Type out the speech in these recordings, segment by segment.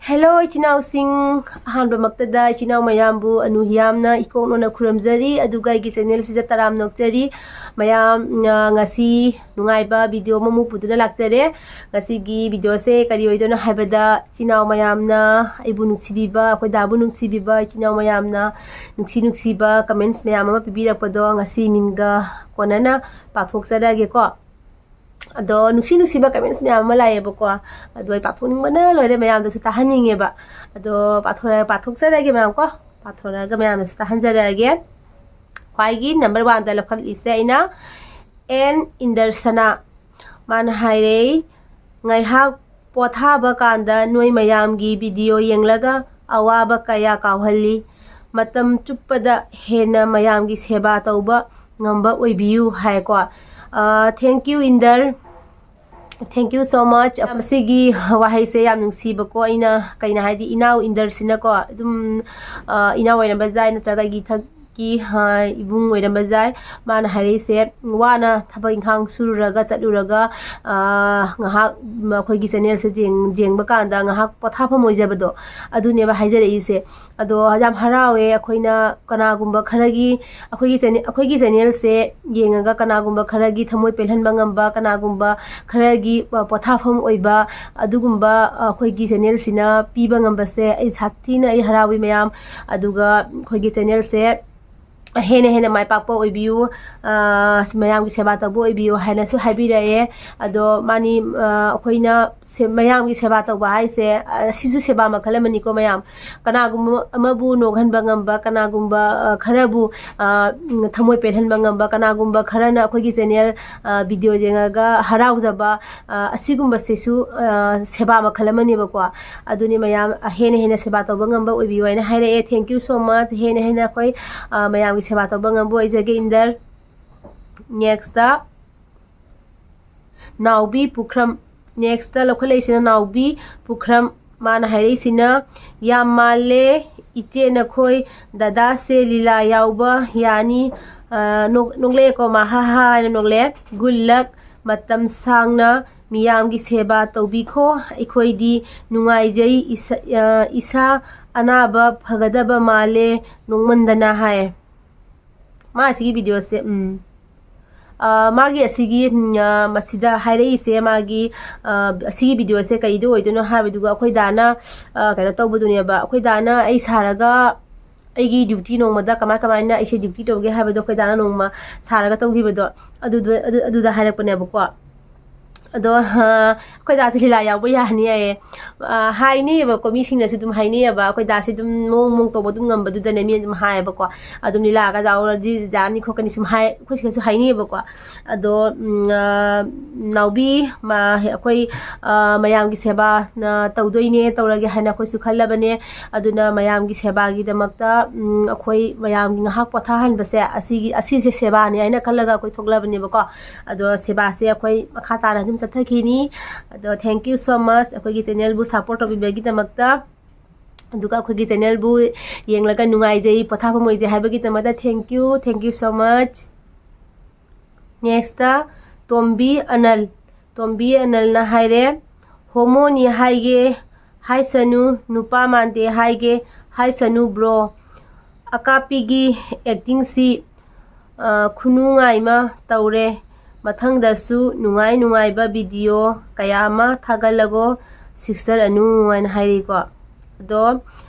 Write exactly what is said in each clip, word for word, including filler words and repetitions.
Hello ꯏꯆꯤꯟ ꯏꯅꯥꯎꯁꯤꯡ, ꯑꯍꯥꯟꯕꯃꯛꯇꯗ ꯏꯆꯤꯟ ꯏꯅꯥꯎ ꯃꯌꯥꯝꯕꯨ ꯑꯅꯨ ꯍꯤꯌꯥꯝꯅ ꯏꯀꯣꯛꯅꯣꯅ ꯈꯨꯔꯨꯝꯖꯔꯤ, ꯑꯗꯨꯒ ꯑꯩꯒꯤ ꯆꯦꯅꯦꯜꯁꯤꯗ ꯇꯔꯥꯝꯅ ꯑꯣꯛꯆꯔꯤ꯫ ꯃꯌꯥꯝ, ꯑ, ꯉꯁꯤ ꯅꯨꯡꯉꯥꯏꯕ ꯚꯤꯗꯤꯑꯣ ꯑꯃꯃꯨꯛ ꯄꯨꯗꯨꯅ ꯂꯥꯛꯆꯔꯦ꯫ ꯉꯁꯤꯒꯤ ꯚꯤꯗꯤꯑꯣꯁꯦ ꯀꯔꯤ ꯑꯣꯏꯗꯣꯏꯅꯣ ꯍꯥꯏꯕꯗ, ꯏꯆꯤꯟ ꯏꯅꯥꯎ ꯃꯌꯥꯝꯅ ꯑꯩꯕꯨ ꯅꯨꯡꯁꯤꯕꯤꯕ, ꯑꯩꯈꯣꯏ ꯗꯥꯕꯨ ꯅꯨꯡꯁꯤꯕꯤꯕ ꯏꯆꯤꯟ ꯏꯅꯥꯎ ꯃꯌꯥꯝꯅ ꯅꯨꯡꯁꯤ ꯅꯨꯡꯁꯤꯕ ꯀꯃꯦꯟꯁ ꯃꯌꯥꯝ ꯑꯃ ꯄꯤꯕꯤꯔꯛꯄꯗꯣ ꯉꯁꯤ ꯃꯤꯡꯒ ꯀꯣꯟꯅꯅ ꯄꯥꯊꯣꯛꯆꯔꯛꯑꯒꯦꯀꯣ꯫ ꯑꯗꯣ ꯅꯨꯡꯁꯤ ꯅꯨꯡꯁꯤꯕ ꯀꯃꯦꯟꯁ ꯃꯌꯥꯝ ꯑꯃ ꯂꯥꯛꯑꯦꯕꯀꯣ꯫ ꯑꯗꯣ ꯑꯩ ꯄꯥꯊꯣꯛꯅꯤꯡꯕꯅ ꯂꯣꯏꯔꯦ, ꯃꯌꯥꯝꯗꯁꯨ ꯇꯥꯍꯟꯅꯤꯡꯉꯦꯕ꯫ ꯑꯗꯣ ꯄꯥꯊꯣꯔ-, ꯄꯥꯊꯣꯛꯆꯔꯒꯦ ꯃꯌꯥꯝ ꯀꯣ꯫ ꯄꯥꯊꯣꯔꯛꯑꯒ ꯃꯌꯥꯝꯗꯁꯨ ꯇꯥꯍꯟꯖꯔꯛꯑꯒꯦ꯫ ꯈ꯭ꯋꯥꯏꯒꯤ ꯅꯝꯕꯔ ꯋꯥꯟꯗ ꯂꯧꯈꯠꯂꯤꯁꯦ ꯑꯩꯅ ꯑꯦꯟ ꯏꯟꯗꯔꯁꯅꯥ꯫ ꯃꯥꯅ ꯍꯥꯏꯔꯦ, "ꯉꯥꯏꯍꯥꯛ ꯄꯣꯊꯥꯕ ꯀꯥꯟꯗ ꯅꯣꯏ ꯃꯌꯥꯝꯒꯤ ꯚꯤꯗꯤꯑꯣ ꯌꯦꯡꯂꯒ ꯑꯋꯥꯕ ꯀꯌꯥ ꯀꯥꯎꯍꯜꯂꯤ꯫ ꯃꯇꯝ ꯆꯨꯞꯄꯗ ꯍꯦꯟꯅ ꯃꯌꯥꯝꯒꯤ ꯁꯦꯕꯥ ꯇꯧꯕ ꯉꯝꯕ ꯑꯣꯏꯕꯤꯌꯨ" ꯍꯥꯏꯀꯣ꯫ ꯑ, thank you, ꯏꯟꯗꯔ꯫ Thank you so much꯫ ꯃꯁꯤꯒꯤ ꯋꯥꯍꯩꯁꯦ ꯌꯥꯝ ꯅꯨꯡꯁꯤꯕꯀꯣ꯫ ꯑꯩꯅ ꯀꯩꯅꯣ ꯍꯥꯏꯗꯤ, ꯏꯅꯥꯎ ꯏꯟꯗꯔꯁꯤꯅꯀꯣ, ꯑꯗꯨꯝ, ꯑ, ꯏꯅꯥꯎ ꯑꯣꯏꯔꯝꯕ ꯌꯥꯏ, ꯅꯠꯇ꯭ꯔꯒ ꯑꯩꯒꯤ ꯏꯊꯛꯀꯤ, ꯑ, ꯏꯕꯨꯡ ꯑꯣꯏꯔꯝꯕ ꯌꯥꯏ꯫ ꯃꯥꯅ ꯍꯥꯏꯔꯛꯏꯁꯦ, ꯋꯥꯅ ꯊꯕꯛ ꯏꯪꯈꯥꯡ ꯁꯨꯔꯨꯔꯒ, ꯆꯠꯂꯨꯔꯒ, ꯑ, ꯉꯥꯏꯍꯥꯛ, ꯎꯝ, ꯑꯩꯈꯣꯏꯒꯤ ꯆꯦꯅꯦꯜꯁꯦ ꯌꯦꯡ-, ꯌꯦꯡꯕ ꯀꯥꯟꯗ ꯉꯥꯏꯍꯥꯛ ꯄꯣꯊꯥꯐꯝ ꯑꯣꯏꯖꯕꯗꯣ, ꯑꯗꯨꯅꯦꯕ ꯍꯥꯏꯖꯔꯛꯏꯁꯦ꯫ ꯑꯗꯣ ꯌꯥꯝ ꯍꯔꯥꯎꯋꯦ, ꯑꯩꯈꯣꯏꯅ ꯀꯅꯥꯒꯨꯝꯕ ꯈꯔꯒꯤ, ꯑꯩꯈꯣꯏꯒꯤ ꯆꯦꯅꯦ-, ꯑꯩꯈꯣꯏꯒꯤ ꯆꯦꯅꯦꯜꯁꯦ ꯌꯦꯡꯉꯒ ꯀꯅꯥꯒꯨꯝꯕ ꯈꯔꯒꯤ ꯊꯃꯣꯏ ꯄꯦꯜꯍꯟꯕ ꯉꯝꯕ, ꯀꯅꯥꯒꯨꯝꯕ ꯈꯔꯒꯤ, ꯑ, ꯄꯣꯊꯥꯐꯝ ꯑꯣꯏꯕ, ꯑꯗꯨꯒꯨꯝꯕ, ꯑ, ꯑꯩꯈꯣꯏꯒꯤ ꯆꯦꯅꯦꯜꯁꯤꯅ ꯄꯤꯕ ꯉꯝꯕꯁꯦ ꯑꯩ ꯁꯥꯊꯤꯅ ꯑꯩ ꯍꯔꯥꯎꯏ ꯃꯌꯥꯝ꯫ ꯑꯗꯨꯒ ꯑꯩꯈꯣꯏꯒꯤ ꯆꯦꯅꯦꯜꯁꯦ ꯍꯦꯟꯅ ꯍꯦꯟꯅ ꯃꯥꯏ ꯄꯥꯛꯄ ꯑꯣꯏꯕꯤꯌꯨ, ꯑ, ꯃꯌꯥꯝꯒꯤ ꯁꯦꯕꯥ ꯇꯧꯕ ꯑꯣꯏꯕꯤꯌꯨ ꯍꯥꯏꯅꯁꯨ ꯍꯥꯏꯕꯤꯔꯛꯑꯦ꯫ ꯑꯗꯣ ꯃꯥꯅꯤ, ꯑ, ꯑꯩꯈꯣꯏꯅ ꯁꯦ-, ꯃꯌꯥꯝꯒꯤ ꯁꯦꯕꯥ ꯇꯧꯕ ꯍꯥꯏꯁꯦ, ꯑ, ꯁꯤꯁꯨ ꯁꯦꯕꯥ ꯃꯈꯜ ꯑꯃꯅꯤꯀꯣ ꯃꯌꯥꯝ꯫ ꯀꯅꯥꯒꯨꯝꯕ ꯑꯃꯕꯨ ꯅꯣꯛꯍꯟꯕ ꯉꯝꯕ, ꯀꯅꯥꯒꯨꯝꯕ, ꯑ, ꯈꯔꯕꯨ, ꯑ, ꯎꯝ, ꯊꯃꯣꯏ ꯄꯦꯜꯍꯟꯕ ꯉꯝꯕ, ꯀꯅꯥꯒꯨꯝꯕ ꯈꯔꯅ ꯑꯩꯈꯣꯏꯒꯤ ꯆꯦꯅꯦꯜ, ꯑ, ꯚꯤꯗꯤꯑꯣ ꯌꯦꯡꯉꯒ ꯍꯔꯥꯎꯖꯕ, ꯑ, ꯑꯁꯤꯒꯨꯝꯕꯁꯤꯁꯨ, ꯑ, ꯁꯦꯕꯥ ꯃꯈꯜ ꯑꯃꯅꯦꯕꯀꯣ꯫ ꯑꯗꯨꯅꯤ ꯃꯌꯥꯝ, ꯑ, ꯍꯦꯟꯅ ꯍꯦꯟꯅ ꯁꯦꯕꯥ ꯇꯧꯕ ꯉꯝꯕ ꯑꯣꯏꯕꯤꯌꯨ ꯍꯥꯏꯅ ꯍꯥꯏꯔꯛꯑꯦ꯫ Thank you so much꯫ ꯍꯦꯟꯅ ꯍꯦꯟꯅ ꯑꯩꯈꯣꯏ, ꯑ, ꯃꯌꯥꯝꯒꯤ ꯁꯦꯕꯥ ꯇꯧꯕ ꯉꯝꯕ ꯑꯣꯏꯖꯒꯦ, ꯏꯟꯗꯔ꯫ Next, ꯅꯥꯎꯕꯤ ꯄꯨꯈ꯭ꯔꯝ꯫ Next ꯂꯧꯈꯠꯂꯛꯏꯁꯤꯅ ꯅꯥꯎꯕꯤ ꯄꯨꯈ꯭ꯔꯝ꯫ ꯃꯥꯅ ꯍꯥꯏꯔꯛꯏꯁꯤꯅ, "ꯌꯥꯝ ꯃꯥꯜꯂꯦ ꯏꯆꯦ ꯅꯈꯣꯏ ꯗꯗꯥꯁꯦ ꯂꯤꯂꯥ ꯌꯥꯎꯕ ꯌꯥꯅꯤ"꯫ ꯑ, ꯅꯣꯛ-, ꯅꯣꯛꯂꯛꯑꯦꯀꯣ, ꯃꯥ "ꯍꯥ ꯍꯥ" ꯍꯥꯏꯅ ꯅꯣꯛꯂꯛꯑꯦ꯫ "Good luck ꯃꯇꯝ ꯁꯥꯡꯅ ꯃꯤꯌꯥꯝꯒꯤ ꯁꯦꯕꯥ ꯇꯧꯕꯤꯈꯣ꯫ ꯑꯩꯈꯣꯏꯗꯤ ꯅꯨꯡꯉꯥꯏꯖꯩ꯫ ꯏꯁꯥ, ꯑ, ꯏꯁꯥ ꯑꯅꯥꯕ ꯐꯒꯗꯕ ꯃꯥꯜꯂꯦ ꯅꯣꯡꯃꯟꯗꯅ ꯍꯥꯏ꯫ ꯃꯥ ꯑꯁꯤꯒꯤ ꯚꯤꯗꯤꯑꯣꯁꯦ, ꯎꯝ꯫ ꯑ, ꯃꯥꯒꯤ ꯑꯁꯤꯒꯤ, ꯎꯝ, ꯑ, ꯃꯁꯤꯗ ꯍꯥꯏꯔꯛꯏꯁꯦ, ꯃꯥꯒꯤ, ꯑ, ꯑꯁꯤꯒꯤ ꯚꯤꯗꯤꯑꯣꯁꯦ ꯀꯩꯗ ꯑꯣꯏꯗꯣꯏꯅꯣ ꯍꯥꯏꯕꯗꯨꯒ ꯑꯩꯈꯣꯏ ꯗꯥꯅ, ꯑ, ꯀꯩꯅꯣ ꯇꯧꯕꯗꯨꯅꯦꯕ꯫ ꯑꯩꯈꯣꯏ ꯗꯥꯅ ꯑꯩ ꯁꯥꯔꯒ ꯑꯩꯒꯤ ꯗ꯭ꯌꯨꯇꯤ ꯅꯣꯡꯃꯗ ꯀꯃꯥꯏ ꯀꯃꯥꯏꯅ ꯑꯩꯁꯦ ꯗ꯭ꯌꯨꯇꯤ ꯇꯧꯒꯦ ꯍꯥꯏꯕꯗꯣ ꯑꯩꯈꯣꯏ ꯗꯥꯅ ꯅꯣꯡꯃ ꯁꯥꯔꯒ ꯇꯧꯈꯤꯕꯗꯣ, ꯑꯗꯨꯗ, ꯑꯗꯨ, ꯑꯗꯨꯗ ꯍꯥꯏꯔꯛꯄꯅꯦꯕꯀꯣ꯫ ꯑꯗꯣ, ꯑ, ꯑꯩꯈꯣꯏ ꯗꯥꯁꯦ ꯂꯤꯂꯥ ꯌꯥꯎꯕ ꯌꯥꯅꯤ ꯍꯥꯏꯌꯦ꯫ ꯑ, ꯍꯥꯏꯅꯩꯌꯦꯕꯀꯣ, ꯃꯤꯁꯤꯡꯅꯁꯨ ꯑꯗꯨꯝ ꯍꯥꯏꯅꯩꯌꯦꯕ꯫ ꯑꯩꯈꯣꯏ ꯗꯥꯁꯦ ꯑꯗꯨꯝ ꯃꯑꯣꯡ ꯃꯑꯣꯡ ꯇꯧꯕ ꯑꯗꯨꯝ ꯉꯝꯕꯗꯨꯗꯅꯦ ꯃꯤ ꯑꯗꯨꯝ ꯍꯥꯏꯌꯦꯕꯀꯣ꯫ ꯑꯗꯨꯝ ꯂꯤꯂꯥꯒ ꯌꯥꯎꯔꯗꯤ ꯌꯥꯅꯤ ꯈꯣꯠꯀꯅꯤ ꯁꯨꯝ ꯍꯥꯏ, ꯑꯩꯈꯣꯏ ꯁꯤꯗꯁꯨ ꯍꯥꯏꯅꯩꯌꯦꯕꯀꯣ꯫ ꯑꯗꯣ, ꯎꯝ, ꯑ, ꯅꯥꯎꯕꯤ, ꯃꯥ-, ꯑꯩꯈꯣꯏ, ꯑ, ꯃꯌꯥꯝꯒꯤ ꯁꯦꯕꯥ, ꯑ, ꯇꯧꯗꯣꯏꯅꯦ, ꯇꯧꯔꯒꯦ ꯍꯥꯏꯅ ꯑꯩꯈꯣꯏꯁꯨ ꯈꯜꯂꯕꯅꯦ꯫ ꯑꯗꯨꯅ ꯃꯌꯥꯝꯒꯤ ꯁꯦꯕꯥꯒꯤꯗꯃꯛꯇ, ꯎꯝ, ꯑꯩꯈꯣꯏ ꯃꯌꯥꯝꯒꯤ ꯉꯥꯏꯍꯥꯛ ꯄꯣꯊꯥꯍꯟꯕꯁꯦ, ꯑꯁꯤꯒꯤ, ꯑꯁꯤꯁꯦ ꯁꯦꯕꯥꯅꯤ ꯍꯥꯏꯅ ꯈꯜꯂꯒ ꯑꯩꯈꯣꯏ ꯊꯣꯛꯂꯕꯅꯦꯕꯀꯣ꯫ ꯑꯗꯣ ꯁꯦꯕꯥꯁꯦ ꯑꯩꯈꯣꯏ ꯃꯈꯥ ꯇꯥꯅ ꯑꯗꯨꯝ ꯆꯠꯊꯈꯤꯅꯤ꯫ ꯑꯗꯣ thank you so much ꯑꯩꯈꯣꯏꯒꯤ ꯆꯦꯅꯦꯜꯕꯨ ꯁꯞꯄꯣꯔꯠ ꯇꯧꯕꯤꯕꯒꯤꯗꯃꯛꯇ꯫ ꯑꯗꯨꯒ ꯑꯩꯈꯣꯏꯒꯤ ꯆꯦꯅꯦꯜꯕꯨ ꯌꯦꯡꯂꯒ ꯅꯨꯡꯉꯥꯏꯖꯩ, ꯄꯣꯊꯥꯐꯝ ꯑꯣꯏꯖꯩ ꯍꯥꯏꯕꯒꯤꯗꯃꯛꯇ thank you, thank you so much꯫ Next, ꯇꯣꯝꯕꯤ ꯑꯅꯜ꯫ ꯇꯣꯝꯕꯤ ꯑꯅꯜꯅ ꯍꯥꯏꯔꯦ, "ꯍꯣꯃꯣꯅꯤ ꯍꯥꯏꯒꯦ ꯍꯥꯏꯁꯅꯨ, ꯅꯨꯄꯥ ꯃꯥꯟꯗꯦ ꯍꯥꯏꯒꯦ ꯍꯥꯏꯁꯅꯨ bro꯫ ꯑꯀꯥꯞꯄꯤꯒꯤ actingꯁꯤ, ꯑ, ꯈꯨꯅꯨꯡꯉꯥꯏꯃ ꯇꯧꯔꯦ꯫ ꯃꯊꯪꯗꯁꯨ ꯅꯨꯡꯉꯥꯏ ꯅꯨꯡꯉꯥꯏꯕ video ꯀꯌꯥ ꯑꯃ ꯊꯥꯒꯠꯂꯒꯣ sister ꯑꯅꯨ" ꯍꯥꯏꯅ ꯍꯥꯏꯔꯤꯀꯣ꯫ ꯑꯗꯣ,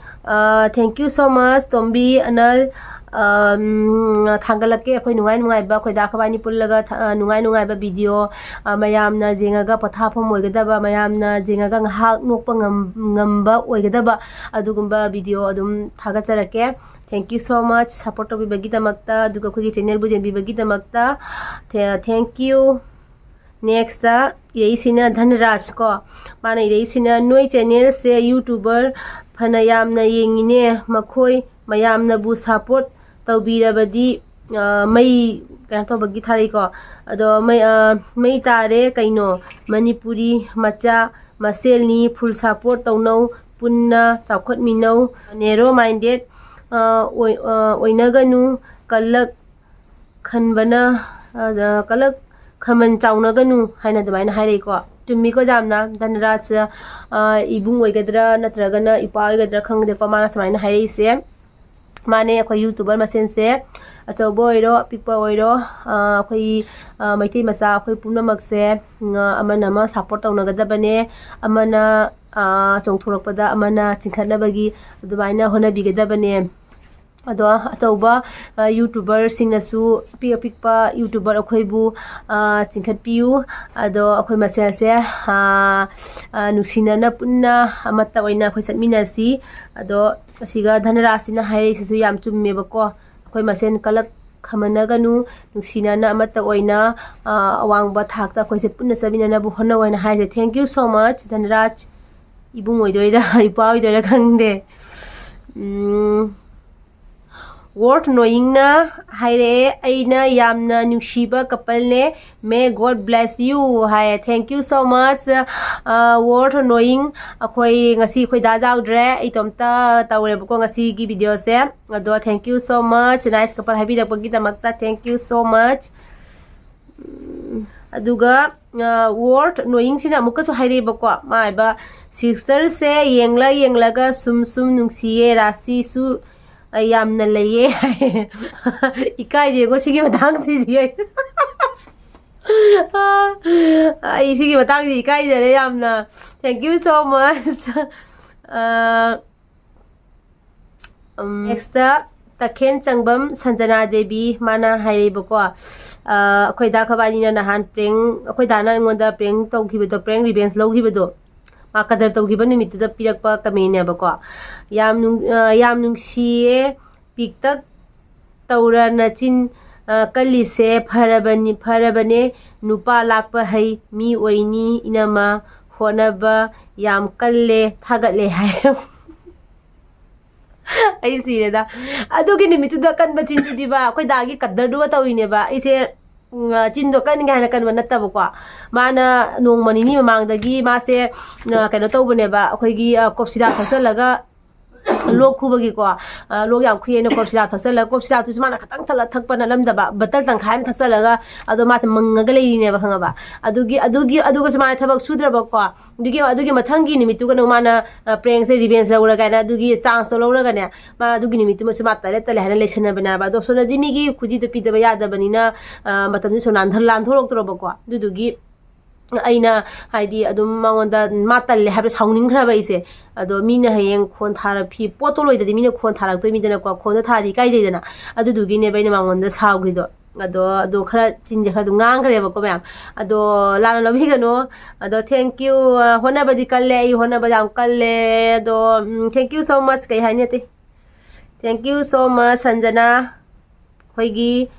ꯑ, thank you so much, ꯇꯣꯝꯕꯤ ꯑꯅꯜ꯫ ꯑꯝ, ꯊꯥꯡꯒꯠꯂꯛꯀꯦ꯫ ꯑꯩꯈꯣꯏ ꯅꯨꯡꯉꯥꯏ ꯅꯨꯡꯉꯥꯏꯕ, ꯑꯩꯈꯣꯏ ꯗꯥ ꯑꯩꯈꯣꯏꯕꯥꯅꯤ ꯄꯨꯜꯂꯒ ꯊ-, ꯑ, ꯅꯨꯡꯉꯥꯏ ꯅꯨꯡꯉꯥꯏꯕ video, ꯑ, ꯃꯌꯥꯝꯅ ꯌꯦꯡꯉꯒ ꯄꯣꯊꯥꯐꯝ ꯑꯣꯏꯒꯗꯕ, ꯃꯌꯥꯝꯅ ꯌꯦꯡꯉꯒ ꯉꯥꯏꯍꯥꯛ ꯅꯣꯛꯄ ꯉꯝ-, ꯉꯝꯕ ꯑꯣꯏꯒꯗꯕ ꯑꯗꯨꯒꯨꯝꯕ video ꯑꯗꯨꯝ ꯊꯥꯒꯠꯆꯔꯛꯀꯦ꯫ Thank you so much support ꯇꯧꯕꯤꯕꯒꯤꯗꯃꯛꯇ, ꯑꯗꯨꯒ ꯑꯩꯈꯣꯏꯒꯤ ꯆꯦꯅꯦꯜꯕꯨ ꯌꯦꯡꯕꯤꯕꯒꯤꯗꯃꯛꯇ꯫ Tha-, thank you꯫ Next ꯏꯔꯛꯏꯁꯤꯅ ꯙꯟꯔꯥꯖ ꯀꯣ꯫ ꯃꯥꯅ ꯏꯔꯛꯏꯁꯤꯅ, "ꯅꯣꯏ ꯆꯦꯅꯦꯜꯁꯦ YouTuber ꯐꯅ ꯌꯥꯝꯅ ꯌꯦꯡꯉꯤꯅꯦ, ꯃꯈꯣꯏ ꯃꯌꯥꯝꯅꯕꯨ support ꯇꯧꯕꯤꯔꯕꯗꯤ, ꯑ, ꯃꯩ", ꯀꯩꯅꯣ ꯇꯧꯕꯒꯤ ꯊꯥꯔꯛꯏꯀꯣ꯫ ꯑꯗꯣ ꯃꯩ, ꯑ, "ꯃꯩ ꯇꯥꯔꯦ ꯀꯩꯅꯣ, ꯃꯅꯤꯄꯨꯔꯤ ꯃꯆꯥ ꯃꯁꯦꯜꯅꯤ, full support ꯇꯧꯅꯧ, ꯄꯨꯟꯅ ꯆꯥꯎꯈꯠꯃꯤꯟꯅꯧ, narrow minded, ꯑ, ꯑꯣꯏ-, ꯑ, ꯑꯣꯏꯅꯒꯅꯨ, ꯀꯂꯛ ꯈꯟꯕꯅ, ꯑ, ꯀꯂꯛ ꯈꯃꯟ ꯆꯥꯎꯅꯒꯅꯨ ꯍꯥꯏꯅ ꯑꯗꯨꯃꯥꯏꯅ ꯍꯥꯏꯔꯛꯏꯀꯣ꯫ ꯆꯨꯝꯃꯤꯀꯣ ꯌꯥꯝꯅ꯫ ꯙꯅꯔꯥꯖ, ꯑ, ꯏꯕꯨꯡ ꯑꯣꯏꯒꯗ꯭ꯔꯥ ꯅꯠꯇ꯭ꯔꯒꯅ ꯏꯄ꯭ꯋꯥ ꯑꯣꯏꯒꯗ꯭ꯔꯥ ꯈꯪꯗꯦꯀꯣ, ꯃꯥꯅ ꯁꯨꯃꯥꯏꯅ ꯍꯥꯏꯔꯛꯏꯁꯦ꯫ ꯃꯥꯅꯦ, ꯑꯩꯈꯣꯏ YouTuber ꯃꯁꯦꯟꯁꯦ, ꯑꯆꯧꯕ ꯑꯣꯏꯔꯣ ꯑꯄꯤꯛꯄ ꯑꯣꯏꯔꯣ, ꯑ, ꯑꯩꯈꯣꯏ, ꯑ, ꯃꯩꯇꯩ ꯃꯆꯥ ꯑꯩꯈꯣꯏ ꯄꯨꯝꯅꯃꯛꯁꯦ, ꯎꯝ, ꯑ, ꯑꯃꯅ ꯑꯃ support ꯇꯧꯅꯒꯗꯕꯅꯦ, ꯑꯃꯅ, ꯑ, ꯆꯣꯡꯊꯣꯔꯛꯄꯗ ꯑꯃꯅ ꯆꯤꯡꯈꯠꯅꯕꯒꯤ ꯑꯗꯨꯃꯥꯏꯅ ꯍꯣꯠꯅꯕꯤꯒꯗꯕꯅꯦ꯫ ꯑꯗꯣ ꯑꯆꯧꯕ, ꯑ, YouTuberꯁꯤꯡꯅꯁꯨ ꯑꯄꯤꯛ ꯑꯄꯤꯛꯄ YouTuber ꯑꯩꯈꯣꯏꯕꯨ, ꯑ, ꯆꯤꯡꯈꯠꯄꯤꯌꯨ꯫ ꯑꯗꯣ ꯑꯩꯈꯣꯏ ꯃꯁꯦꯜꯁꯦ, ꯑ, ꯑ, ꯅꯨꯡꯁꯤꯅꯅ ꯄꯨꯟꯅ ꯑꯃꯠꯇ ꯑꯣꯏꯅ ꯑꯩꯈꯣꯏ ꯆꯠꯃꯤꯟꯅꯁꯤ꯫ ꯑꯗꯣ ꯑꯁꯤꯒ ꯙꯅꯔꯥꯖꯁꯤꯅ ꯍꯥꯏꯔꯛꯏꯁꯤꯁꯨ ꯌꯥꯝ ꯆꯨꯝꯃꯦꯕꯀꯣ꯫ ꯑꯩꯈꯣꯏ ꯃꯁꯦꯟ ꯀꯂꯛ ꯈꯃꯟꯅꯒꯅꯨ, ꯅꯨꯡꯁꯤꯅꯅ ꯑꯃꯠꯇ ꯑꯣꯏꯅ, ꯑ, ꯑꯋꯥꯡꯕ ꯊꯥꯛꯇ ꯑꯩꯈꯣꯏꯁꯦ ꯄꯨꯟꯅ ꯆꯠꯃꯤꯟꯅꯅꯕ ꯍꯣꯠꯅꯧ ꯍꯥꯏꯅ ꯍꯥꯏꯁꯦ꯫ Thank you so much, ꯙꯅꯔꯥꯖ꯫ ꯏꯕꯨꯡ ꯑꯣꯏꯗꯣꯏꯔꯥ, ꯏꯄ꯭ꯋꯥ ꯑꯣꯏꯗꯣꯏꯔꯥ ꯈꯪꯗꯦ꯫ ꯎꯝ, Worth Knowingꯅ ꯍꯥꯏꯔꯛꯑꯦ, "ꯑꯩꯅ ꯌꯥꯝꯅ ꯅꯨꯡꯁꯤꯕ coupleꯅꯦ, may God bless you" ꯍꯥꯏꯌꯦ꯫ Thank you so much, ꯑ, Worth Knowing꯫ ꯑꯩꯈꯣꯏ ꯉꯁꯤ ꯑꯩꯈꯣꯏ ꯗꯥ ꯌꯥꯎꯗ꯭ꯔꯦ, ꯑꯩ ꯏꯇꯣꯝꯇ ꯇꯧꯔꯦꯕꯀꯣ ꯉꯁꯤꯒꯤ videoꯁꯦ꯫ ꯑꯗꯣ thank you so much, nice couple ꯍꯥꯏꯕꯤꯔꯛꯄꯒꯤꯗꯃꯛꯇ thank you so much꯫ ꯎꯝ, ꯑꯗꯨꯒ, ꯑ, Worth Knowingꯁꯤꯅ ꯑꯃꯨꯛꯀꯁꯨ ꯍꯥꯏꯔꯛꯑꯦꯕꯀꯣ, ꯃꯥ ꯍꯥꯏꯕ, "Sisterꯁꯦ ꯌꯦꯡꯂ ꯌꯦꯡꯂꯒ ꯁꯨꯝ ꯁꯨꯝ ꯅꯨꯡꯁꯤꯌꯦ, ꯔꯥꯁꯤꯁꯨ, ꯑ, ꯌꯥꯝꯅ ꯂꯩꯌꯦ" ꯍꯥꯏ꯫ ꯏꯀꯥꯏꯖꯩꯀꯣ ꯁꯤꯒꯤ ꯃꯇꯥꯡꯁꯤꯗꯤ ꯑꯩ꯫ ꯑꯩ ꯁꯤꯒꯤ ꯃꯇꯥꯡꯁꯤ ꯏꯀꯥꯏꯖꯔꯦ ꯌꯥꯝꯅ꯫ Thank you so much꯫ ꯑ, ꯎꯝ, nextꯇ ꯇꯈꯦꯟ ꯆꯪꯕꯝ ꯁꯟꯖꯅꯥ ꯗꯦꯕꯤ, ꯃꯥꯅ ꯍꯥꯏꯔꯤꯕꯀꯣ, ꯑ, ꯑꯩꯈꯣꯏ ꯗꯥ ꯈꯕꯥꯅꯤꯅ ꯅꯍꯥꯟ prank, ꯑꯩꯈꯣꯏ ꯗꯥꯅ ꯑꯩꯉꯣꯟꯗ prank ꯇꯧꯈꯤꯕꯗꯣ, prank revenge ꯂꯧꯈꯤꯕꯗꯣ, ꯃꯥ ꯀꯗꯔ ꯇꯧꯈꯤꯕ ꯅꯨꯃꯤꯠꯇꯨꯗ ꯄꯤꯔꯛꯄ commentꯅꯦꯕꯀꯣ꯫ "ꯌꯥꯝ ꯅꯨꯡ-, ꯑ, ꯌꯥꯝ ꯅꯨꯡꯁꯤꯌꯦ, ꯄꯤꯛꯇꯛ ꯇꯧꯔ ꯅꯆꯤꯟ, ꯑ, ꯀꯜꯂꯤꯁꯦ ꯐꯔꯕꯅꯤ, ꯐꯔꯕꯅꯦ, ꯅꯨꯄꯥ ꯂꯥꯛꯄ ꯍꯩ ꯃꯤ ꯑꯣꯏꯅꯤ, ꯏꯅꯝꯃ ꯍꯣꯠꯅꯕ ꯌꯥꯝ ꯀꯜꯂꯦ, ꯊꯥꯒꯠꯂꯦ" ꯍꯥꯏ꯫ ꯑꯩ ꯁꯤꯔꯦꯗ꯫ ꯑꯗꯨꯒꯤ ꯅꯨꯃꯤꯠꯇꯨꯗ ꯀꯟꯕ ꯆꯤꯟꯗꯨꯗꯤꯕ, ꯑꯩꯈꯣꯏ ꯗꯥꯒꯤ ꯀꯗꯔꯗꯨꯒ ꯇꯧꯔꯤꯅꯦꯕ꯫ ꯑꯩꯁꯦ, ꯎꯝ, ꯆꯤꯟꯗꯣ ꯀꯟꯒꯦ ꯍꯥꯏꯅ ꯀꯟꯕ ꯅꯠꯇꯕꯀꯣ꯫ ꯃꯥꯅ ꯅꯣꯡꯃ ꯅꯤꯅꯤ ꯃꯃꯥꯡꯗꯒꯤ ꯃꯥꯁꯦ, ꯑ, ꯀꯩꯅꯣ ꯇꯧꯕꯅꯦꯕ, ꯑꯩꯈꯣꯏꯒꯤ, ꯑ, ꯀꯣꯞꯁꯤꯔꯥ ꯊꯛꯆꯜꯂꯒ ꯂꯣꯛ ꯈꯨꯕꯒꯤꯀꯣ, ꯑ, ꯂꯣꯛ ꯌꯥꯝ ꯈꯨꯏ ꯍꯥꯏꯅ ꯀꯣꯐꯤ ꯆꯥ ꯊꯛꯆꯜꯂꯒ, ꯀꯣꯐꯤ ꯆꯥꯗꯨꯁꯨ ꯃꯥꯅ ꯈꯇꯪ ꯊꯛꯂ ꯊꯛꯄ ꯅꯠꯂꯝꯗꯕ, ꯕꯇꯜ ꯇꯪꯈꯥꯏ ꯑꯃ ꯊꯛꯆꯜꯂꯒ, ꯑꯗꯣ ꯃꯥꯁꯦ ꯃꯪꯉꯒ ꯂꯩꯔꯤꯅꯦꯕ, ꯈꯪꯉꯕ? ꯑꯗꯨꯒꯤ, ꯑꯗꯨꯒꯤ, ꯑꯗꯨꯒꯁꯨ ꯃꯥꯅ ꯊꯕꯛ ꯁꯨꯗ꯭ꯔꯕꯀꯣ꯫ ꯑꯗꯨꯒꯤ, ꯑꯗꯨꯒꯤ ꯃꯊꯪꯒꯤ ꯅꯨꯃꯤꯠꯇꯨꯒꯅ ꯃꯥꯅ, ꯑ, ꯄ꯭ꯔꯦꯡꯁꯦ ꯔꯤꯚꯦꯟꯁ ꯂꯧꯔ ꯀꯥꯏꯅ ꯑꯗꯨꯒꯤ ꯆꯥꯟꯁꯇꯣ ꯂꯧꯔꯒꯅꯦ, ꯃꯥ ꯑꯗꯨꯒꯤ ꯅꯨꯃꯤꯠꯇꯨꯃꯁꯨ ꯃꯥ ꯇꯜꯂꯦ ꯇꯜꯂꯦ ꯍꯥꯏꯅ ꯂꯩꯁꯟꯅꯕꯅꯦꯕ꯫ ꯑꯗꯣ ꯁꯣꯝꯗꯗꯤ ꯃꯤꯒꯤ ꯈꯨꯖꯤꯗꯣ ꯄꯤꯗꯕ ꯌꯥꯗꯕꯅꯤꯅ, ꯑ, ꯃꯇꯝꯗꯨꯁꯨ ꯅꯥꯟꯊ-, ꯂꯥꯟꯊꯣꯔꯛꯇ꯭ꯔꯕꯀꯣ꯫ ꯑꯗꯨꯗꯨꯒꯤ ꯑꯩꯅ ꯍꯥꯏꯗꯤ ꯑꯗꯨꯝ ꯃꯉꯣꯟꯗ ꯃꯥ ꯇꯜꯂꯦ ꯍꯥꯏꯕ ꯁꯥꯎꯅꯤꯡꯈ꯭ꯔꯕ ꯑꯩꯁꯦ꯫ ꯑꯗꯣ ꯃꯤꯅ ꯍꯌꯦꯡ ꯈꯣꯟ ꯊꯥꯔ-, ꯐꯤ ꯄꯣꯠꯇꯣ ꯂꯣꯏꯗꯗꯤ ꯃꯤꯅ ꯈꯣꯟ ꯊꯥꯔꯛꯇꯣꯏꯅꯤꯗꯅꯀꯣ, ꯈꯣꯟꯗꯣ ꯊꯥꯔꯗꯤ ꯏꯀꯥꯏꯖꯩꯗꯅ꯫ ꯑꯗꯨꯗꯨꯒꯤꯅꯦꯕ ꯑꯩꯅ ꯃꯉꯣꯟꯗ ꯁꯥꯎꯈ꯭ꯔꯤꯗꯣ꯫ ꯑꯗꯣ, ꯑꯗꯣ ꯈꯔ ꯆꯤꯟꯁꯦ ꯈꯔ ꯑꯗꯨꯝ ꯉꯥꯡꯈ꯭ꯔꯦꯕꯀꯣ ꯃꯌꯥꯝ꯫ ꯑꯗꯣ ꯂꯥꯟꯅ ꯂꯧꯕꯤꯒꯅꯨ꯫ ꯑꯗꯣ thank you, ꯑ, ꯍꯣꯠꯅꯕꯗꯤ ꯀꯜꯂꯦ, ꯑꯩ ꯍꯣꯠꯅꯕ ꯌꯥꯝ ꯀꯜꯂꯦ꯫ ꯑꯗꯣ, ꯎꯝ, thank you so much ꯀꯩ ꯍꯥꯏꯅꯤ ꯑꯇꯩ? Thank you so much ꯁꯟꯖꯅꯥ꯫ ꯑꯩꯈꯣꯏꯒꯤ,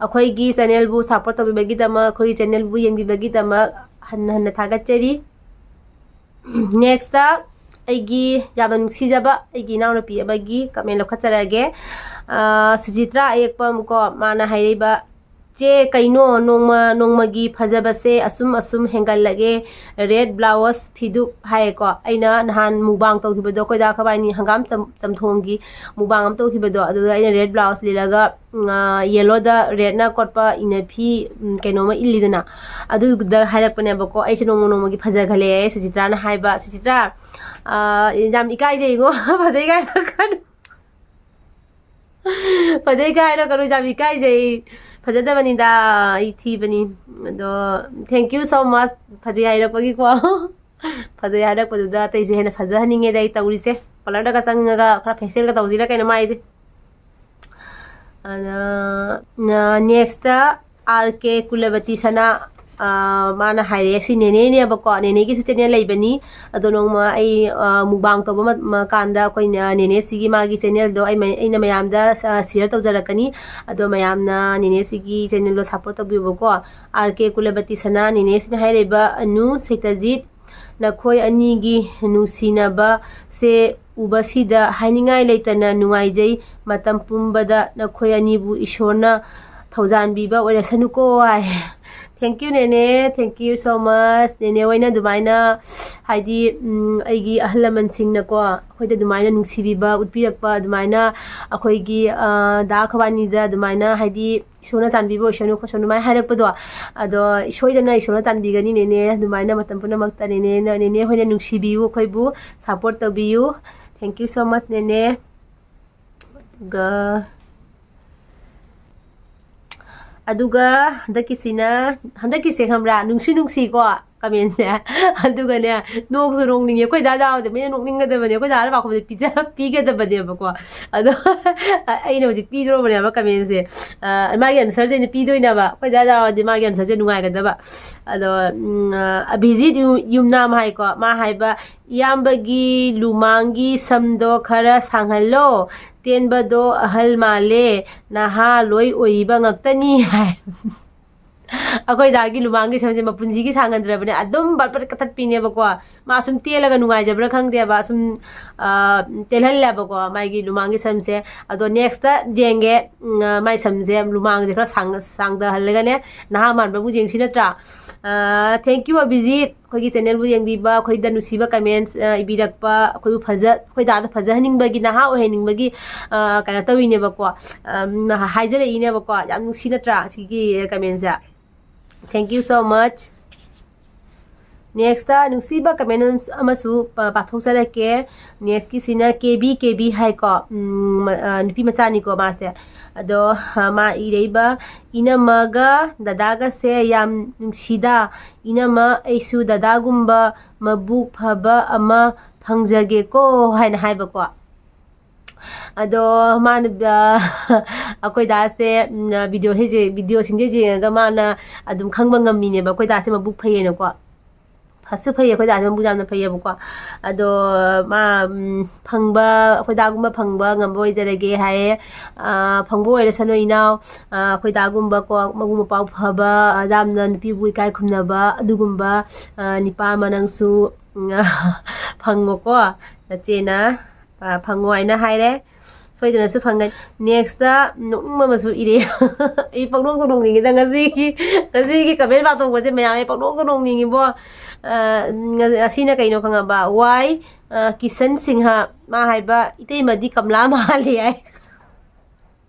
ꯑꯩꯈꯣꯏꯒꯤ ꯆꯦꯅꯦꯜꯕꯨ ꯁꯞꯄꯣꯔꯠ ꯇꯧꯕꯤꯕꯒꯤꯗꯃꯛ, ꯑꯩꯈꯣꯏꯒꯤ ꯆꯦꯅꯦꯜꯕꯨ ꯌꯦꯡꯕꯤꯕꯒꯤꯗꯃꯛ ꯍꯟꯅ ꯍꯟꯅ ꯊꯥꯒꯠꯆꯔꯤ꯫ ꯅꯦꯛꯁꯇ ꯑꯩꯒꯤ ꯌꯥꯝꯅ ꯅꯨꯡꯁꯤꯖꯕ ꯑꯩꯒꯤ ꯏꯅꯥꯎꯅꯨꯄꯤ ꯑꯃꯒꯤ ꯀꯃꯦꯟ ꯂꯧꯈꯠꯆꯔꯛꯑꯒꯦ꯫ ꯑ, ꯁꯨꯆꯤꯇ꯭ꯔꯥ ꯑꯌꯦꯛꯄꯝ ꯀꯣ, ꯃꯥꯅ ꯍꯥꯏꯔꯛꯏꯕ, "ꯆꯦ, ꯀꯩꯅꯣ ꯅꯣꯡꯃ ꯅꯣꯡꯃꯒꯤ ꯐꯖꯕꯁꯦ ꯑꯁꯨꯝ ꯑꯁꯨꯝ ꯍꯦꯟꯒꯠꯂꯛꯑꯦ, ꯔꯦꯠ ꯕ꯭ꯂꯥꯎꯁ ꯐꯤꯗꯨꯛ" ꯍꯥꯏꯌꯦꯀꯣ꯫ ꯑꯩꯅ ꯅꯍꯥꯟ ꯃꯨꯛꯕꯥꯡ ꯇꯧꯈꯤꯕꯗꯣ, ꯑꯩꯈꯣꯏꯗ ꯈꯕꯥꯏꯅꯤ ꯍꯪꯒꯥꯝ ꯆꯝ-, ꯆꯝꯊꯣꯡꯒꯤ ꯃꯨꯛꯕꯥꯡ ꯑꯃ ꯇꯧꯈꯤꯕꯗꯣ, ꯑꯗꯨꯗ ꯑꯩꯅ ꯔꯦꯠ ꯕ꯭ꯂꯥꯎꯁ ꯂꯤꯠꯂꯒ, ꯎꯝ, ꯑ, ꯌꯦꯜꯂꯣꯗ ꯔꯦꯠꯅ ꯀꯣꯠꯄ ꯏꯅꯐꯤ, ꯎꯝ, ꯀꯩꯅꯣꯃ ꯏꯜꯂꯤꯗꯅ, ꯑꯗꯨꯗ ꯍꯥꯏꯔꯛꯄꯅꯦꯕꯀꯣ꯫ "ꯑꯩꯁꯦ ꯅꯣꯡꯃ ꯅꯣꯡꯃꯒꯤ ꯐꯖꯈꯠꯂꯛꯑꯦ ꯁꯨꯆꯤꯇ꯭ꯔꯥꯅ" ꯍꯥꯏꯕ꯫ ꯁꯨꯆꯤꯇ꯭ꯔꯥ, ꯑ, ꯌꯥꯝ ꯏꯀꯥꯏꯖꯩꯉꯣ꯫ ꯐꯖꯩ ꯀꯥꯏꯅ ꯈꯟ-, ꯐꯖꯩ ꯀꯥꯏꯅ ꯀꯩꯅꯣ ꯌꯥꯝ ꯏꯀꯥꯏꯖꯩ꯫ ꯐꯖꯗꯕꯅꯤꯗ, ꯑꯩ ꯊꯤꯕꯅꯤ꯫ ꯑꯗꯣ thank you so much ꯐꯖꯩ ꯍꯥꯏꯔꯛꯄꯒꯤꯀꯣ꯫ ꯐꯖꯩ ꯍꯥꯏꯔꯛꯄꯗꯨꯗ ꯑꯇꯩꯁꯨ ꯍꯦꯟꯅ ꯐꯖꯍꯟꯅꯤꯡꯉꯦꯗ ꯑꯩ ꯇꯧꯔꯤꯁꯦ꯫ ꯄꯥꯔꯂꯔꯗꯒ ꯆꯪꯉꯒ ꯈꯔ ꯐꯦꯁꯤꯌꯦꯜꯒ ꯇꯧꯁꯤꯔ ꯀꯩꯅꯣ ꯃꯥꯏꯁꯦ꯫ ꯑꯗ, ꯅ-, ꯅꯦꯛꯁꯇ ꯑꯥꯔ ꯀꯦ ꯀꯨꯂꯕꯇꯤ ꯁꯅꯥ, ꯑ, ꯃꯥꯅ ꯍꯥꯏꯔꯛꯑꯦ, ꯁꯤ ꯅꯦꯅꯦꯅꯦꯕꯀꯣ, ꯅꯦꯅꯦꯒꯤꯁꯨ ꯆꯦꯅꯦꯜ ꯂꯩꯕꯅꯤ꯫ ꯑꯗꯣ ꯅꯣꯡꯃ ꯑꯩ, ꯑ, ꯃꯨꯛꯕꯥꯡ ꯇꯧꯕ ꯃ-, ꯃ-, ꯀꯥꯟꯗ ꯑꯩꯈꯣꯏꯅ ꯅꯦꯅꯦꯁꯤꯒꯤ ꯃꯥꯒꯤ ꯆꯦꯅꯦꯜꯗꯣ ꯑꯩ ꯃ-, ꯑꯩꯅ ꯃꯌꯥꯝꯗ, ꯑ, ꯁꯤꯌꯔ ꯇꯧꯖꯔꯛꯀꯅꯤ꯫ ꯑꯗꯣ ꯃꯌꯥꯝꯅ ꯅꯦꯅꯦꯁꯤꯒꯤ ꯆꯦꯅꯦꯜꯗꯣ ꯁꯞꯄꯣꯔꯠ ꯇꯧꯕꯤꯌꯨꯕꯀꯣ꯫ ꯑꯥꯔ ꯀꯦ ꯀꯨꯂꯕꯇꯤ ꯁꯅꯥ, ꯅꯦꯅꯦꯁꯤꯅ ꯍꯥꯏꯔꯛꯏꯕ, "ꯑꯅꯨ, ꯁꯩꯇꯖꯤꯠ, ꯅꯈꯣꯏ ꯑꯅꯤꯒꯤ ꯅꯨꯡꯁꯤꯅꯕꯁꯦ ꯎꯕꯁꯤꯗ ꯍꯥꯏꯅꯤꯡꯉꯥꯏ ꯂꯩꯇꯅ ꯅꯨꯡꯉꯥꯏꯖꯩ꯫ ꯃꯇꯝ ꯄꯨꯝꯕꯗ ꯅꯈꯣꯏ ꯑꯅꯤꯕꯨ ꯏꯁꯣꯔꯅ ꯊꯧꯖꯥꯟꯕꯤꯕ ꯑꯣꯏꯔꯁꯅꯨꯀꯣ" ꯍꯥꯏ꯫ Thank you, ꯅꯦꯅꯦ. Thank you so much. ꯅꯦꯅꯦ ꯍꯣꯏꯅ ꯑꯗꯨꯃꯥꯏꯅ, ꯍꯥꯏꯗꯤ, ꯎꯝ, ꯑꯩꯒꯤ ꯑꯍꯜ ꯂꯃꯟꯁꯤꯡꯅꯀꯣ, ꯑꯩꯈꯣꯏꯗ ꯑꯗꯨꯃꯥꯏꯅ ꯅꯨꯡꯁꯤꯕꯤꯕ ꯎꯠꯄꯤꯔꯛꯄ, ꯑꯗꯨꯃꯥꯏꯅ ꯑꯩꯈꯣꯏꯒꯤ, ꯑ, ꯗꯥ ꯈꯕꯥꯅꯤꯗ ꯑꯗꯨꯃꯥꯏꯅ, ꯍꯥꯏꯗꯤ, "ꯏꯁꯣꯔꯅ ꯆꯥꯟꯕꯤꯕ ꯑꯣꯏꯁꯅꯨ ꯈꯣꯠꯁꯅꯨ" ꯑꯗꯨꯃꯥꯏꯅ ꯍꯥꯏꯔꯛꯄꯗꯣ, ꯑꯗꯣ ꯁꯣꯏꯗꯅ ꯏꯁꯣꯔꯅ ꯆꯥꯟꯕꯤꯒꯅꯤ, ꯅꯦꯅꯦ꯫ ꯑꯗꯨꯃꯥꯏꯅ ꯃꯇꯝ ꯄꯨꯝꯅꯃꯛꯇ ꯅꯦꯅꯦꯅ, ꯅꯦꯅꯦ ꯍꯣꯏꯅ ꯅꯨꯡꯁꯤꯕꯤꯌꯨ, ꯑꯩꯈꯣꯏꯕꯨ support ꯇꯧꯕꯤꯌꯨ꯫ Thank you so much, ꯅꯦꯅꯦ꯫ ꯑꯗꯨꯒ, ꯑꯗꯨꯒ ꯍꯟꯗꯛꯀꯤꯁꯤꯅ, ꯍꯟꯗꯛꯀꯤꯁꯦ ꯈꯪꯕ꯭ꯔꯥ, ꯅꯨꯡꯁꯨ ꯅꯨꯡꯁꯤꯀꯣ comment ꯁꯦ꯫ ꯑꯗꯨꯒꯅꯦ, ꯅꯣꯛꯁꯨ ꯅꯣꯛꯅꯤꯡꯉꯦ꯫ ꯑꯩꯈꯣꯏ ꯗꯥ ꯗꯥꯎꯗꯤ ꯃꯤꯅ ꯅꯣꯛꯅꯤꯡꯒꯗꯕꯅꯦ, ꯑꯩꯈꯣꯏ ꯗꯥ ꯄꯥꯈꯣꯝꯕꯗ ꯄꯤꯖ-, ꯄꯤꯒꯗꯕꯅꯦꯕꯀꯣ꯫ ꯑꯗꯣ ꯑꯩꯅ ꯍꯧꯖꯤꯛ ꯄꯤꯗꯣꯔꯕꯅꯦꯕ comment ꯁꯦ꯫ ꯑ, ꯃꯥꯒꯤ answer ꯁꯦ ꯑꯩꯅ ꯄꯤꯗꯣꯏꯅꯦꯕ, ꯑꯩꯈꯣꯏ ꯗꯥ ꯗꯥꯎꯗꯤ ꯃꯥꯒꯤ answer ꯁꯦ ꯅꯨꯡꯉꯥꯏꯒꯗꯕ꯫ ꯑꯗꯣ, ꯎꯝ, ꯑ, ꯑꯕꯤꯖꯤꯠ ꯌꯨ-, ꯌꯨꯝꯅꯥꯝ ꯍꯥꯏꯀꯣ, ꯃꯥ ꯍꯥꯏꯕ, "ꯏꯌꯥꯝꯕꯒꯤ ꯂꯨꯃꯥꯡꯒꯤ ꯁꯝꯗꯣ ꯈꯔ ꯁꯥꯡꯍꯜꯂꯣ, ꯇꯦꯟꯕꯗꯣ ꯑꯍꯜ ꯃꯥꯜꯂꯦ, ꯅꯍꯥ ꯂꯣꯏ ꯑꯣꯏꯔꯤꯕ ꯉꯥꯛꯇꯅꯤ" ꯍꯥꯏ꯫ ꯑꯩꯈꯣꯏ ꯗꯥꯒꯤ ꯂꯨꯃꯥꯡꯒꯤ ꯁꯝꯁꯦ ꯃꯄꯨꯟꯁꯤꯒꯤ ꯁꯥꯡꯍꯟꯗ꯭ꯔꯕꯅꯦ, ꯑꯗꯨꯝ ꯕꯠ ꯕꯠ ꯀꯛꯊꯠꯄꯤꯅꯦꯕꯀꯣ꯫ ꯃꯥ ꯁꯨꯝ ꯇꯦꯜꯂꯒ ꯅꯨꯡꯉꯥꯏꯖꯕ꯭ꯔꯥ ꯈꯪꯗꯦꯕ, ꯁꯨꯝ, ꯑ, ꯇꯦꯜꯍꯜꯂꯦꯕꯀꯣ ꯃꯥꯒꯤ ꯂꯨꯃꯥꯡꯒꯤ ꯁꯝꯁꯦ꯫ ꯑꯗꯣ next ꯌꯦꯡꯒꯦ, ꯎꯝ, ꯑ, ꯃꯥꯏ ꯁꯝꯁꯦ, ꯂꯨꯃꯥꯡꯁꯦ ꯈꯔ ꯁꯥꯡ-, ꯁꯥꯡꯗꯍꯜꯂꯒꯅꯦ, ꯅꯍꯥ ꯃꯥꯟꯕꯕꯨ ꯌꯦꯡꯁꯤ ꯅꯠꯇ꯭ꯔꯥ? ꯑ, thank you, ꯑꯕꯤꯖꯤꯠ꯫ ꯑꯩꯈꯣꯏꯒꯤ channel ꯕꯨ ꯌꯦꯡꯕꯤꯕ, ꯑꯩꯈꯣꯏꯗ ꯅꯨꯡꯁꯤꯕ comments, ꯑ, ꯏꯕꯤꯔꯛꯄ, ꯑꯩꯈꯣꯏꯕꯨ ꯐꯖ-, ꯑꯩꯈꯣꯏ ꯗꯥꯗꯣ ꯐꯖꯍꯟꯅꯤꯡꯕꯒꯤ, ꯅꯍꯥ ꯑꯣꯏꯍꯟꯅꯤꯡꯕꯒꯤ, ꯑ, ꯀꯩꯅꯣ ꯇꯧꯔꯤꯅꯦꯕꯀꯣ, ꯑꯝ, ꯍꯥꯏꯖꯔꯛꯏꯅꯦꯕꯀꯣ꯫ ꯌꯥꯝ ꯅꯨꯡꯁꯤ ꯅꯠꯇ꯭ꯔꯥ ꯁꯤꯒꯤ comment say? Thank you so much. Next ꯅꯨꯡꯁꯤꯕ comment ꯑꯃꯁꯨ ꯄ-, ꯄꯥꯊꯣꯛꯆꯔꯛꯀꯦ꯫ Next ꯀꯤꯁꯤꯅ ꯀꯦ ꯕꯤ, ꯀꯦ ꯕꯤ ꯍꯥꯏꯀꯣ꯫ ꯎꯝ, ꯃ-, ꯑ, ꯅꯨꯄꯤ ꯃꯆꯥꯅꯤꯀꯣ ꯃꯥꯁꯦ꯫ ꯑꯗꯣ, ꯑ, ꯃꯥ ꯏꯔꯛꯏꯕ, "ꯏꯅꯝꯃꯒ ꯗꯗꯥꯒꯁꯦ ꯌꯥꯝ ꯅꯨꯡꯁꯤꯗ꯫ ꯏꯅꯝꯃ, ꯑꯩꯁꯨ ꯗꯗꯥꯒꯨꯝꯕ ꯃꯕꯨꯛ ꯐꯕ ꯑꯃ ꯐꯪꯖꯒꯦꯀꯣ" ꯍꯥꯏꯅ ꯍꯥꯏꯕꯀꯣ꯫ ꯑꯗꯣ ꯃꯥꯅ, ꯑ, ꯑꯩꯈꯣꯏ ꯗꯥꯁꯦ, ꯎꯝ, video ꯁꯤꯡꯁꯦ, video ꯁꯤꯡꯁꯦ ꯌꯦꯡꯉꯒ ꯃꯥꯅ ꯑꯗꯨꯝ ꯈꯪꯕ ꯉꯝꯃꯤꯅꯦꯕ ꯑꯩꯈꯣꯏ ꯗꯥꯁꯦ ꯃꯕꯨꯛ ꯐꯩꯌꯦꯅꯀꯣ꯫ ꯐꯁꯨ ꯐꯩꯌꯦ, ꯑꯩꯈꯣꯏ ꯗꯥꯁꯦ ꯃꯕꯨꯛ ꯌꯥꯝꯅ ꯐꯩꯌꯦꯕꯀꯣ꯫ ꯑꯗꯣ ꯃꯥ, ꯎꯝ, ꯐꯪꯕ, ꯑꯩꯈꯣꯏ ꯗꯥꯒꯨꯝꯕ ꯐꯪꯕ ꯉꯝꯕ ꯑꯣꯏꯖꯔꯒꯦ ꯍꯥꯏꯌꯦ꯫ ꯑ, ꯐꯪꯕ ꯑꯣꯏꯔꯁꯅꯨ ꯏꯅꯥꯎ꯫ ꯑ, ꯑꯩꯈꯣꯏ ꯗꯥꯒꯨꯝꯕꯀꯣ, ꯃꯕꯨꯛ ꯃꯄꯥꯎ ꯐꯕ, ꯑ, ꯌꯥꯝꯅ ꯅꯨꯄꯤꯕꯨ ꯏꯀꯥꯏ ꯈꯨꯝꯅꯕ ꯑꯗꯨꯒꯨꯝꯕ, ꯑ, ꯅꯤꯄꯥ ꯑꯃ ꯅꯪꯁꯨ, ꯎꯝ, ꯐꯪꯉꯣꯀꯣ꯫ ꯅꯆꯦꯅ, ꯑ, ꯐꯪꯉꯣ ꯍꯥꯏꯅ ꯍꯥꯏꯔꯦ꯫ ꯁꯣꯏꯗꯅꯁꯨ ꯐꯪꯒꯅꯤ꯫ Next ꯅꯣꯛꯅꯤꯡꯕ ꯑꯃꯁꯨ ꯏꯔꯦ꯫ ꯑꯩ ꯄꯪꯅꯣꯛꯇ ꯅꯣꯛꯅꯤꯡꯉꯤꯗ ꯉꯁꯤꯒꯤ, ꯉꯁꯤꯒꯤ comment ꯄꯥꯊꯣꯛꯄꯁꯦ ꯃꯌꯥꯝ ꯑꯩ ꯄꯪꯅꯣꯛꯇ ꯅꯣꯛꯅꯤꯡꯉꯤꯕꯣ꯫ ꯑ, ꯉ-, ꯑꯁꯤꯅ ꯀꯩꯅꯣ ꯈꯪꯉꯕ? ꯋꯥꯏ, ꯑ, ꯀꯤꯁꯟ ꯁꯤꯡꯍ꯫ ꯃꯥ ꯍꯥꯏꯕ, "ꯏꯇꯩꯃꯗꯤ ꯀꯃꯂꯥ ꯃꯥꯜꯂꯦ" ꯍꯥꯏ꯫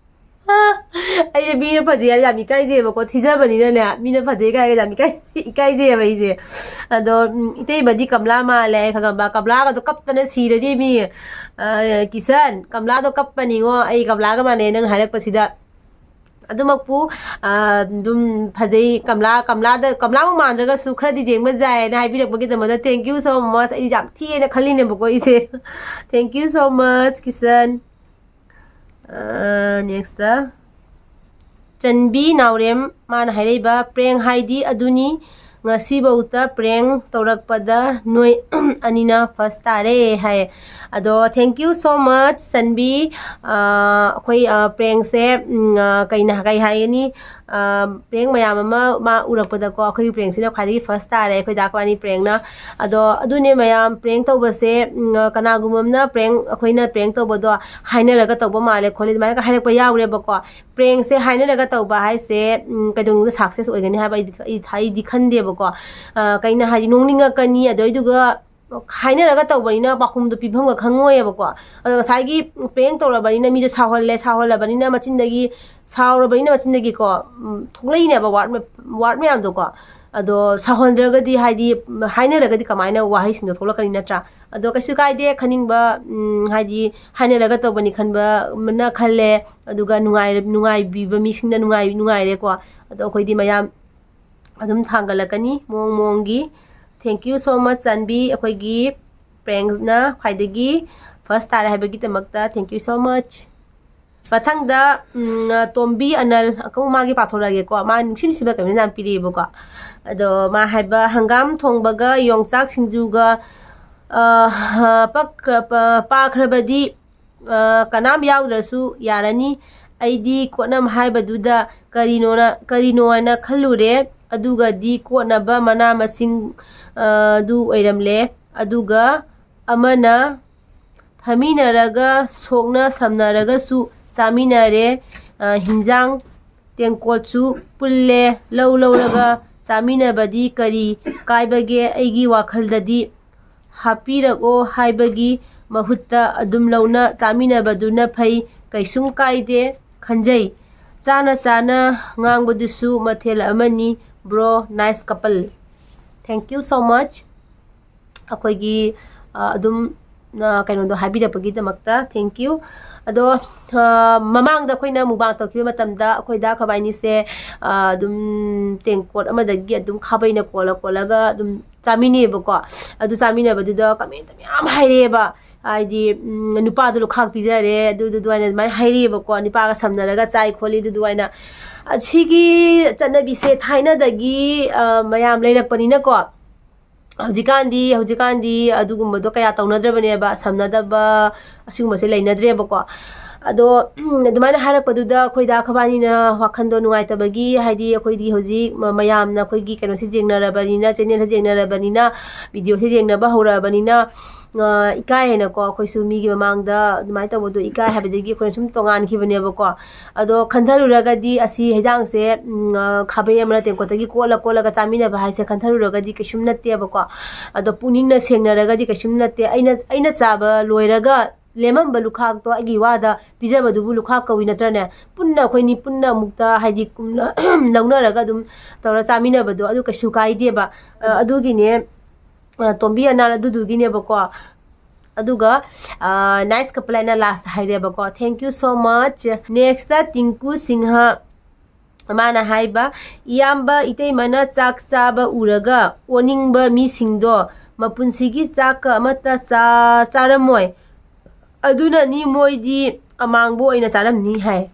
ꯑꯩꯁꯦ ꯃꯤꯅ ꯐꯖꯩ ꯍꯥꯏꯔ ꯌꯥꯝ ꯏꯀꯥꯏꯖꯩꯕꯀꯣ, ꯊꯤꯖꯕꯅꯤꯅꯅꯦ, ꯃꯤꯅ ꯐꯖꯩ ꯀꯥꯏꯔꯒ ꯌꯥꯝ ꯏꯀꯥꯏ-, ꯏꯀꯥꯏꯖꯩꯌꯦꯕ ꯑꯩꯁꯦ꯫ ꯑꯗꯣ, ꯎꯝ, ꯏꯇꯩꯃꯗꯤ ꯀꯃꯂꯥ ꯃꯥꯜꯂꯦ ꯍꯥꯏ ꯈꯪꯉꯕ? ꯀꯃꯂꯥꯒꯗꯣ ꯀꯞꯇꯅ ꯁꯤꯔꯅꯤ ꯃꯤ꯫ ꯑ, ꯀꯤꯁꯟ, ꯀꯃꯂꯥꯗꯣ ꯀꯞꯄꯅꯤꯉꯣ, ꯑꯩ ꯀꯃꯂꯥꯒ ꯃꯥꯟꯅꯩ ꯅꯪ ꯍꯥꯏꯔꯛꯄꯁꯤꯗ꯫ ꯑꯗꯨꯃꯛꯄꯨ, ꯑ, ꯑꯗꯨꯝ ꯐꯖꯩ꯫ ꯀꯃꯂꯥ, ꯀꯃꯂꯥꯗ, ꯀꯃꯂꯥꯕꯨ ꯃꯥꯟꯗ꯭ꯔꯒꯁꯨ ꯈꯔꯗꯤ ꯌꯦꯡꯕ ꯌꯥꯏꯅ ꯍꯥꯏꯕꯤꯔꯛꯄꯒꯤꯗꯃꯛꯇ thank you so much꯫ ꯑꯩ ꯌꯥꯝ ꯊꯤꯑꯅ ꯈꯜꯂꯤꯅꯦꯕꯀꯣ ꯑꯩꯁꯦ꯫ Thank you so much, Kisan. ꯑ, next꯫ ꯆꯟꯕꯤ ꯅꯥꯎꯔꯦꯝ, ꯃꯥꯅ ꯍꯥꯏꯔꯛꯏꯕ, "Prank ꯍꯥꯏꯗꯤ ꯑꯗꯨꯅꯤ, ꯉꯁꯤꯐꯧꯗ prank ꯇꯧꯔꯛꯄꯗ ꯅꯣꯏ ꯑꯅꯤꯅ first ꯇꯥꯔꯦ" ꯍꯥꯏ꯫ ꯑꯗꯣ, thank you so much, ꯆꯟꯕꯤ꯫ ꯑ, ꯑꯩꯈꯣꯏ, ꯑ, prankꯁꯦ, ꯎꯝ, ꯑ, ꯀꯩꯅ, ꯀꯩ ꯍꯥꯏꯒꯅꯤ? ꯑ, prank ꯃꯌꯥꯝ ꯑꯃ ꯃꯥ ꯎꯔꯛꯄꯗꯀꯣ, ꯑꯩꯈꯣꯏꯒꯤ prankꯁꯤꯅ ꯈ꯭ꯋꯥꯏꯗꯒꯤ first ꯇꯥꯔꯦ, ꯑꯩꯈꯣꯏ ꯗꯥ ꯀꯣꯂꯥꯅꯤ prankꯅ꯫ ꯑꯗꯣ, ꯑꯗꯨꯅꯦ ꯃꯌꯥꯝ, prank ꯇꯧꯕꯁꯦ, ꯎꯝ, ꯑ, ꯀꯅꯥꯒꯨꯝꯕ ꯑꯃꯅ prank, ꯑꯩꯈꯣꯏꯅ prank ꯇꯧꯕꯗꯣ ꯍꯥꯏꯅꯔꯒ ꯇꯧꯕ ꯃꯥꯜꯂꯦ ꯈꯣꯠꯂꯦ ꯑꯗꯨꯃꯥꯏꯅꯒ ꯍꯥꯏꯔꯛꯄ ꯌꯥꯎꯔꯦꯕꯀꯣ꯫ Prankꯁꯦ ꯍꯥꯏꯅꯔꯒ ꯇꯧꯕ ꯍꯥꯏꯁꯦ, ꯎꯝ, ꯀꯩꯗꯧꯅꯨꯡꯗ success ꯑꯣꯏꯒꯅꯤ ꯍꯥꯏꯕ ꯑꯩꯗꯤ, ꯑꯩ, ꯑꯩꯗꯤ ꯈꯟꯗꯦꯕꯀꯣ꯫ ꯑ, ꯀꯩꯅ ꯍꯥꯏꯗꯤ ꯅꯣꯡꯅꯤꯡꯉꯛꯀꯅꯤ, ꯑꯗꯨꯏꯗꯨꯒ ꯍꯥꯏꯅꯔꯒ ꯇꯧꯕꯅꯤꯅ ꯄꯥꯎꯈꯨꯝꯗꯣ ꯄꯤꯐꯝꯒ ꯈꯪꯉꯣꯏꯌꯦꯕꯀꯣ꯫ ꯑꯗꯣ ꯉꯁꯥꯏꯒꯤ prank ꯇꯧꯔꯕꯅꯤꯅ ꯃꯤꯗꯣ ꯁꯥꯎꯍꯜꯂꯦ, ꯁꯥꯎꯍꯜꯂꯕꯅꯤꯅ ꯃꯆꯤꯟꯗꯒꯤ, ꯁꯥꯎꯔꯕꯅꯤꯅ ꯃꯆꯤꯟꯗꯒꯤꯀꯣ, ꯎꯝ, ꯊꯣꯛꯂꯛꯏꯅꯦꯕ word ꯃ-, word ꯃꯌꯥꯝꯗꯣꯀꯣ꯫ ꯑꯗꯣ ꯁꯥꯎꯍꯟꯗ꯭ꯔꯒꯗꯤ, ꯍꯥꯏꯗꯤ, ꯍꯥꯏꯅꯔꯒꯗꯤ ꯀꯃꯥꯏꯅ ꯋꯥꯍꯩꯁꯤꯡꯗꯣ ꯊꯣꯛꯂꯛꯀꯅꯤ, ꯅꯠꯇ꯭ꯔꯥ? ꯑꯗꯣ ꯀꯩꯁꯨ ꯀꯥꯏꯗꯦ, ꯈꯟꯅꯤꯡꯕ, ꯎꯝ, ꯍꯥꯏꯗꯤ, ꯍꯥꯏꯅꯔꯒ ꯇꯧꯕꯅꯤ ꯈꯟꯕꯅ ꯈꯜꯂꯦ꯫ ꯑꯗꯨꯒ ꯅꯨꯡꯉꯥꯏ-, ꯅꯨꯡꯉꯥꯏꯕꯤꯕ ꯃꯤꯁꯤꯡꯅ ꯅꯨꯡꯉꯥꯏ-, ꯅꯨꯡꯉꯥꯏꯔꯦꯀꯣ꯫ ꯑꯗꯣ ꯑꯩꯈꯣꯏꯗꯤ ꯃꯌꯥꯝ ꯑꯗꯨꯝ ꯊꯥꯡꯒꯠꯂꯛꯀꯅꯤ ꯃꯑꯣꯡ ꯃꯑꯣꯡꯒꯤ꯫ Thank you so much, ꯆꯥꯟꯕꯤ꯫ ꯑꯩꯈꯣꯏꯒꯤ prankꯅ ꯈ꯭ꯋꯥꯏꯗꯒꯤ first ꯇꯥꯔꯦ ꯍꯥꯏꯕꯒꯤꯗꯃꯛꯇ thank you so much꯫ ꯃꯊꯪꯗ, ꯎꯝ, ꯇꯣꯝꯕꯤ ꯑꯅꯜ, ꯑꯀꯧꯕ ꯃꯥꯒꯤ ꯄꯥꯊꯣꯔꯛꯑꯒꯦꯀꯣ꯫ ꯃꯥ ꯅꯨꯡꯁꯤ ꯅꯨꯡꯁꯤꯕ comment ꯌꯥꯝ ꯄꯤꯔꯛꯑꯦꯕꯀꯣ꯫ ꯑꯗꯣ ꯃꯥ ꯍꯥꯏꯕ, "ꯍꯪꯒꯥꯝ ꯊꯣꯡꯕꯒ ꯌꯣꯡꯆꯥꯛ ꯁꯤꯡꯖꯨꯒ, ꯑ, ꯄꯛꯈ꯭ꯔ-, ꯄ-, ꯄꯥꯈ꯭ꯔꯕꯗꯤ, ꯑ, ꯀꯅꯥꯝ ꯌꯥꯎꯗ꯭ꯔꯁꯨ ꯌꯥꯔꯅꯤ꯫ ꯑꯩꯗꯤ ꯀꯣꯠꯅꯝ ꯍꯥꯏꯕꯗꯨꯗ ꯀꯔꯤꯅꯣꯅ, ꯀꯔꯤꯅꯣꯅ ꯈꯜꯂꯨꯔꯦ꯫ ꯑꯗꯨꯒꯗꯤ ꯀꯣꯠꯅꯕ ꯃꯅꯥ ꯃꯁꯤꯡ, ꯑ, ꯗꯨ ꯑꯣꯏꯔꯝꯂꯦ꯫ ꯑꯗꯨꯒ ꯑꯃꯅ ꯐꯝꯃꯤꯟꯅꯔꯒ ꯁꯣꯛꯅ ꯁꯝꯅꯔꯒꯁꯨ ꯆꯥꯃꯤꯟꯅꯔꯦ꯫ ꯑ, ꯍꯤꯟꯖꯥꯡ ꯇꯦꯡꯀꯣꯠꯁꯨ ꯄꯨꯜꯂꯦ꯫ ꯂꯧ ꯂꯧꯔꯒ ꯆꯥꯃꯤꯟꯅꯕꯗꯤ ꯀꯔꯤ ꯀꯥꯏꯕꯒꯦ? ꯑꯩꯒꯤ ꯋꯥꯈꯜꯗꯗꯤ ꯍꯥꯞꯄꯤꯔꯛꯑꯣ ꯍꯥꯏꯕꯒꯤ ꯃꯍꯨꯠꯇ ꯑꯗꯨꯝ ꯂꯧꯅ ꯆꯥꯃꯤꯟꯅꯕꯗꯨꯅ ꯐꯩ, ꯀꯩꯁꯨꯝ ꯀꯥꯏꯗꯦ ꯈꯟꯖꯩ꯫ ꯆꯥꯅ ꯆꯥꯅ ꯉꯥꯡꯕꯗꯨꯁꯨ ꯃꯊꯦꯜ ꯑꯃꯅꯤ꯫ Bro, nice couple. Thank you so much. ꯑꯩꯈꯣꯏꯒꯤ, ꯑ, ꯑꯗꯨꯝ, ꯑ, ꯀꯩꯅꯣꯗꯣ ꯍꯥꯏꯕꯤꯔꯛꯄꯒꯤꯗꯃꯛꯇ thank you. ꯑꯗꯣ, ꯑ, ꯃꯃꯥꯡꯗ ꯑꯩꯈꯣꯏꯅ mukbang ꯇꯧꯈꯤꯕ ꯃꯇꯝꯗ ꯑꯩꯈꯣꯏ ꯗꯥ ꯈꯕꯥꯏꯅꯤꯁꯦ, ꯑ, ꯑꯗꯨꯝ ꯇꯦꯡꯀꯣꯠ ꯑꯃꯗꯒꯤ ꯑꯗꯨꯝ ꯈꯥꯕꯩꯅ ꯀꯣꯜꯂ ꯀꯣꯜꯂꯒ ꯑꯗꯨꯝ ꯆꯥꯃꯤꯟꯅꯩꯌꯦꯕꯀꯣ꯫ ꯑꯗꯨ ꯆꯥꯃꯤꯟꯅꯕꯗꯨꯗ comment ꯃꯌꯥꯝ ꯍꯥꯏꯔꯛꯑꯦꯕ꯫ ꯍꯥꯏꯗꯤ, ꯎꯝ, ꯅꯨꯄꯥꯗꯣ ꯂꯨꯈꯥꯛ ꯄꯤꯖꯔꯦ, ꯑꯗꯨ, ꯑꯗꯨ ꯑꯗꯨꯃꯥꯏꯅ, ꯑꯗꯨꯃꯥꯏꯅ ꯍꯥꯏꯔꯛꯑꯦꯕꯀꯣ꯫ ꯅꯨꯄꯥꯒ ꯁꯝꯅꯔꯒ ꯆꯥꯏ ꯈꯣꯠꯂꯤ, ꯑꯗꯨ ꯑꯗꯨꯃꯥꯏꯅ꯫ ꯑꯁꯤꯒꯤ ꯆꯠꯅꯕꯤꯁꯦ ꯊꯥꯏꯅꯗꯒꯤ, ꯑ, ꯃꯌꯥꯝ ꯂꯩꯔꯛꯄꯅꯤꯅꯀꯣ꯫ ꯍꯧꯖꯤꯛꯀꯥꯟꯗꯤ, ꯍꯧꯖꯤꯛꯀꯥꯟꯗꯤ ꯑꯗꯨꯒꯨꯝꯕꯗꯣ ꯀꯌꯥ ꯇꯧꯅꯗ꯭ꯔꯕꯅꯦꯕ, ꯁꯝꯅꯗꯕ ꯑꯁꯤꯒꯨꯝꯕꯁꯦ ꯂꯩꯅꯗ꯭ꯔꯦꯕꯀꯣ꯫ ꯑꯗꯣ, ꯎꯝ, ꯑꯗꯨꯃꯥꯏꯅ ꯍꯥꯏꯔꯛꯄꯗꯨꯗ ꯑꯩꯈꯣꯏ ꯗꯥ ꯈꯕꯥꯅꯤꯅ ꯋꯥꯈꯟꯗꯣ ꯅꯨꯡꯉꯥꯏꯇꯕꯒꯤ, ꯍꯥꯏꯗꯤ ꯑꯩꯈꯣꯏꯗꯤ ꯍꯧꯖꯤꯛ ꯃ-, ꯃꯌꯥꯝꯅ ꯑꯩꯈꯣꯏꯒꯤ ꯀꯩꯅꯣꯁꯦ ꯌꯦꯡꯅꯔꯕꯅꯤꯅ, channelꯁꯦ ꯌꯦꯡꯅꯔꯕꯅꯤꯅ, videoꯁꯦ ꯌꯦꯡꯅꯕ ꯍꯧꯔꯛꯑꯕꯅꯤꯅ, ꯑ, ꯏꯀꯥꯏ ꯍꯥꯏꯅꯀꯣ, ꯑꯩꯈꯣꯏꯁꯨ ꯃꯤꯒꯤ ꯃꯃꯥꯡꯗ ꯑꯗꯨꯃꯥꯏꯅ ꯇꯧꯕꯗꯣ ꯏꯀꯥꯏ ꯍꯥꯏꯕꯗꯒꯤ ꯑꯩꯈꯣꯏꯅ ꯁꯨꯝ ꯇꯣꯉꯥꯟꯈꯤꯕꯅꯦꯕꯀꯣ꯫ ꯑꯗꯣ ꯈꯟꯊꯔꯨꯔꯒꯗꯤ ꯑꯁꯤ ꯍꯩꯖꯥꯡꯁꯦ, ꯎꯝ, ꯑ, ꯈꯥꯕꯩ ꯑꯃꯅ ꯇꯦꯡꯀꯣꯠꯇꯒꯤ ꯀꯣꯠꯂ ꯀꯣꯠꯂꯒ ꯆꯥꯃꯤꯟꯅꯕ ꯍꯥꯏꯁꯦ ꯈꯟꯊꯔꯨꯔꯒꯗꯤ ꯀꯩꯁꯨꯝ ꯅꯠꯇꯦꯕꯀꯣ꯫ ꯑꯗꯣ ꯄꯨꯛꯅꯤꯡꯅ ꯁꯦꯡꯅꯔꯒꯗꯤ ꯀꯩꯁꯨꯝ ꯅꯠꯇꯦ꯫ ꯑꯩꯅ, ꯑꯩꯅ ꯆꯥꯕ ꯂꯣꯏꯔꯒ ꯂꯦꯝꯃꯝꯕ ꯂꯨꯈꯥꯛꯇꯣ ꯑꯩꯒꯤ ꯋꯥꯗ ꯄꯤꯖꯕꯗꯨꯕꯨ ꯂꯨꯈꯥꯛ ꯀꯧꯏ ꯅꯠꯇ꯭ꯔꯅꯦ? ꯄꯨꯟꯅ ꯑꯩꯈꯣꯏꯅꯤ ꯄꯨꯟꯅ ꯑꯃꯨꯛꯇ, ꯍꯥꯏꯗꯤ, ꯀꯨꯝꯅ ꯂꯧꯅꯔꯒ ꯑꯗꯨꯝ ꯇꯧꯔ ꯆꯥꯃꯤꯟꯅꯕꯗꯣ ꯑꯗꯨ ꯀꯩꯁꯨ ꯀꯥꯏꯗꯦꯕ꯫ ꯑ, ꯑꯗꯨꯒꯤꯅꯦ, ꯑ, ꯇꯣꯝꯕꯤ ꯑꯅꯥꯜ ꯑꯗꯨꯗꯨꯒꯤꯅꯦꯕꯀꯣ꯫ ꯑꯗꯨꯒ, ꯑ, nice couple ꯍꯥꯏꯅ last ꯍꯥꯏꯔꯦꯕꯀꯣ꯫ Thank you so much. Next, ꯇꯤꯡꯀꯨ Singh. ꯃꯥꯅ ꯍꯥꯏꯕ, "ꯏꯌꯥꯝꯕ ꯏꯇꯩꯃꯅ ꯆꯥꯛ ꯆꯥꯕ ꯎꯔꯒ ꯑꯣꯅꯤꯡꯕ ꯃꯤꯁꯤꯡꯗꯣ ꯃꯄꯨꯟꯁꯤꯒꯤ ꯆꯥꯛꯀ ꯑꯃꯠꯇ ꯆꯥ-, ꯆꯥꯔꯝꯃꯣꯏ꯫ ꯑꯗꯨꯅꯅꯤ ꯃꯣꯏꯗꯤ ꯑꯃꯥꯡꯕ ꯑꯣꯏꯅ ꯆꯥꯔꯝꯅꯤ" ꯍꯥꯏ꯫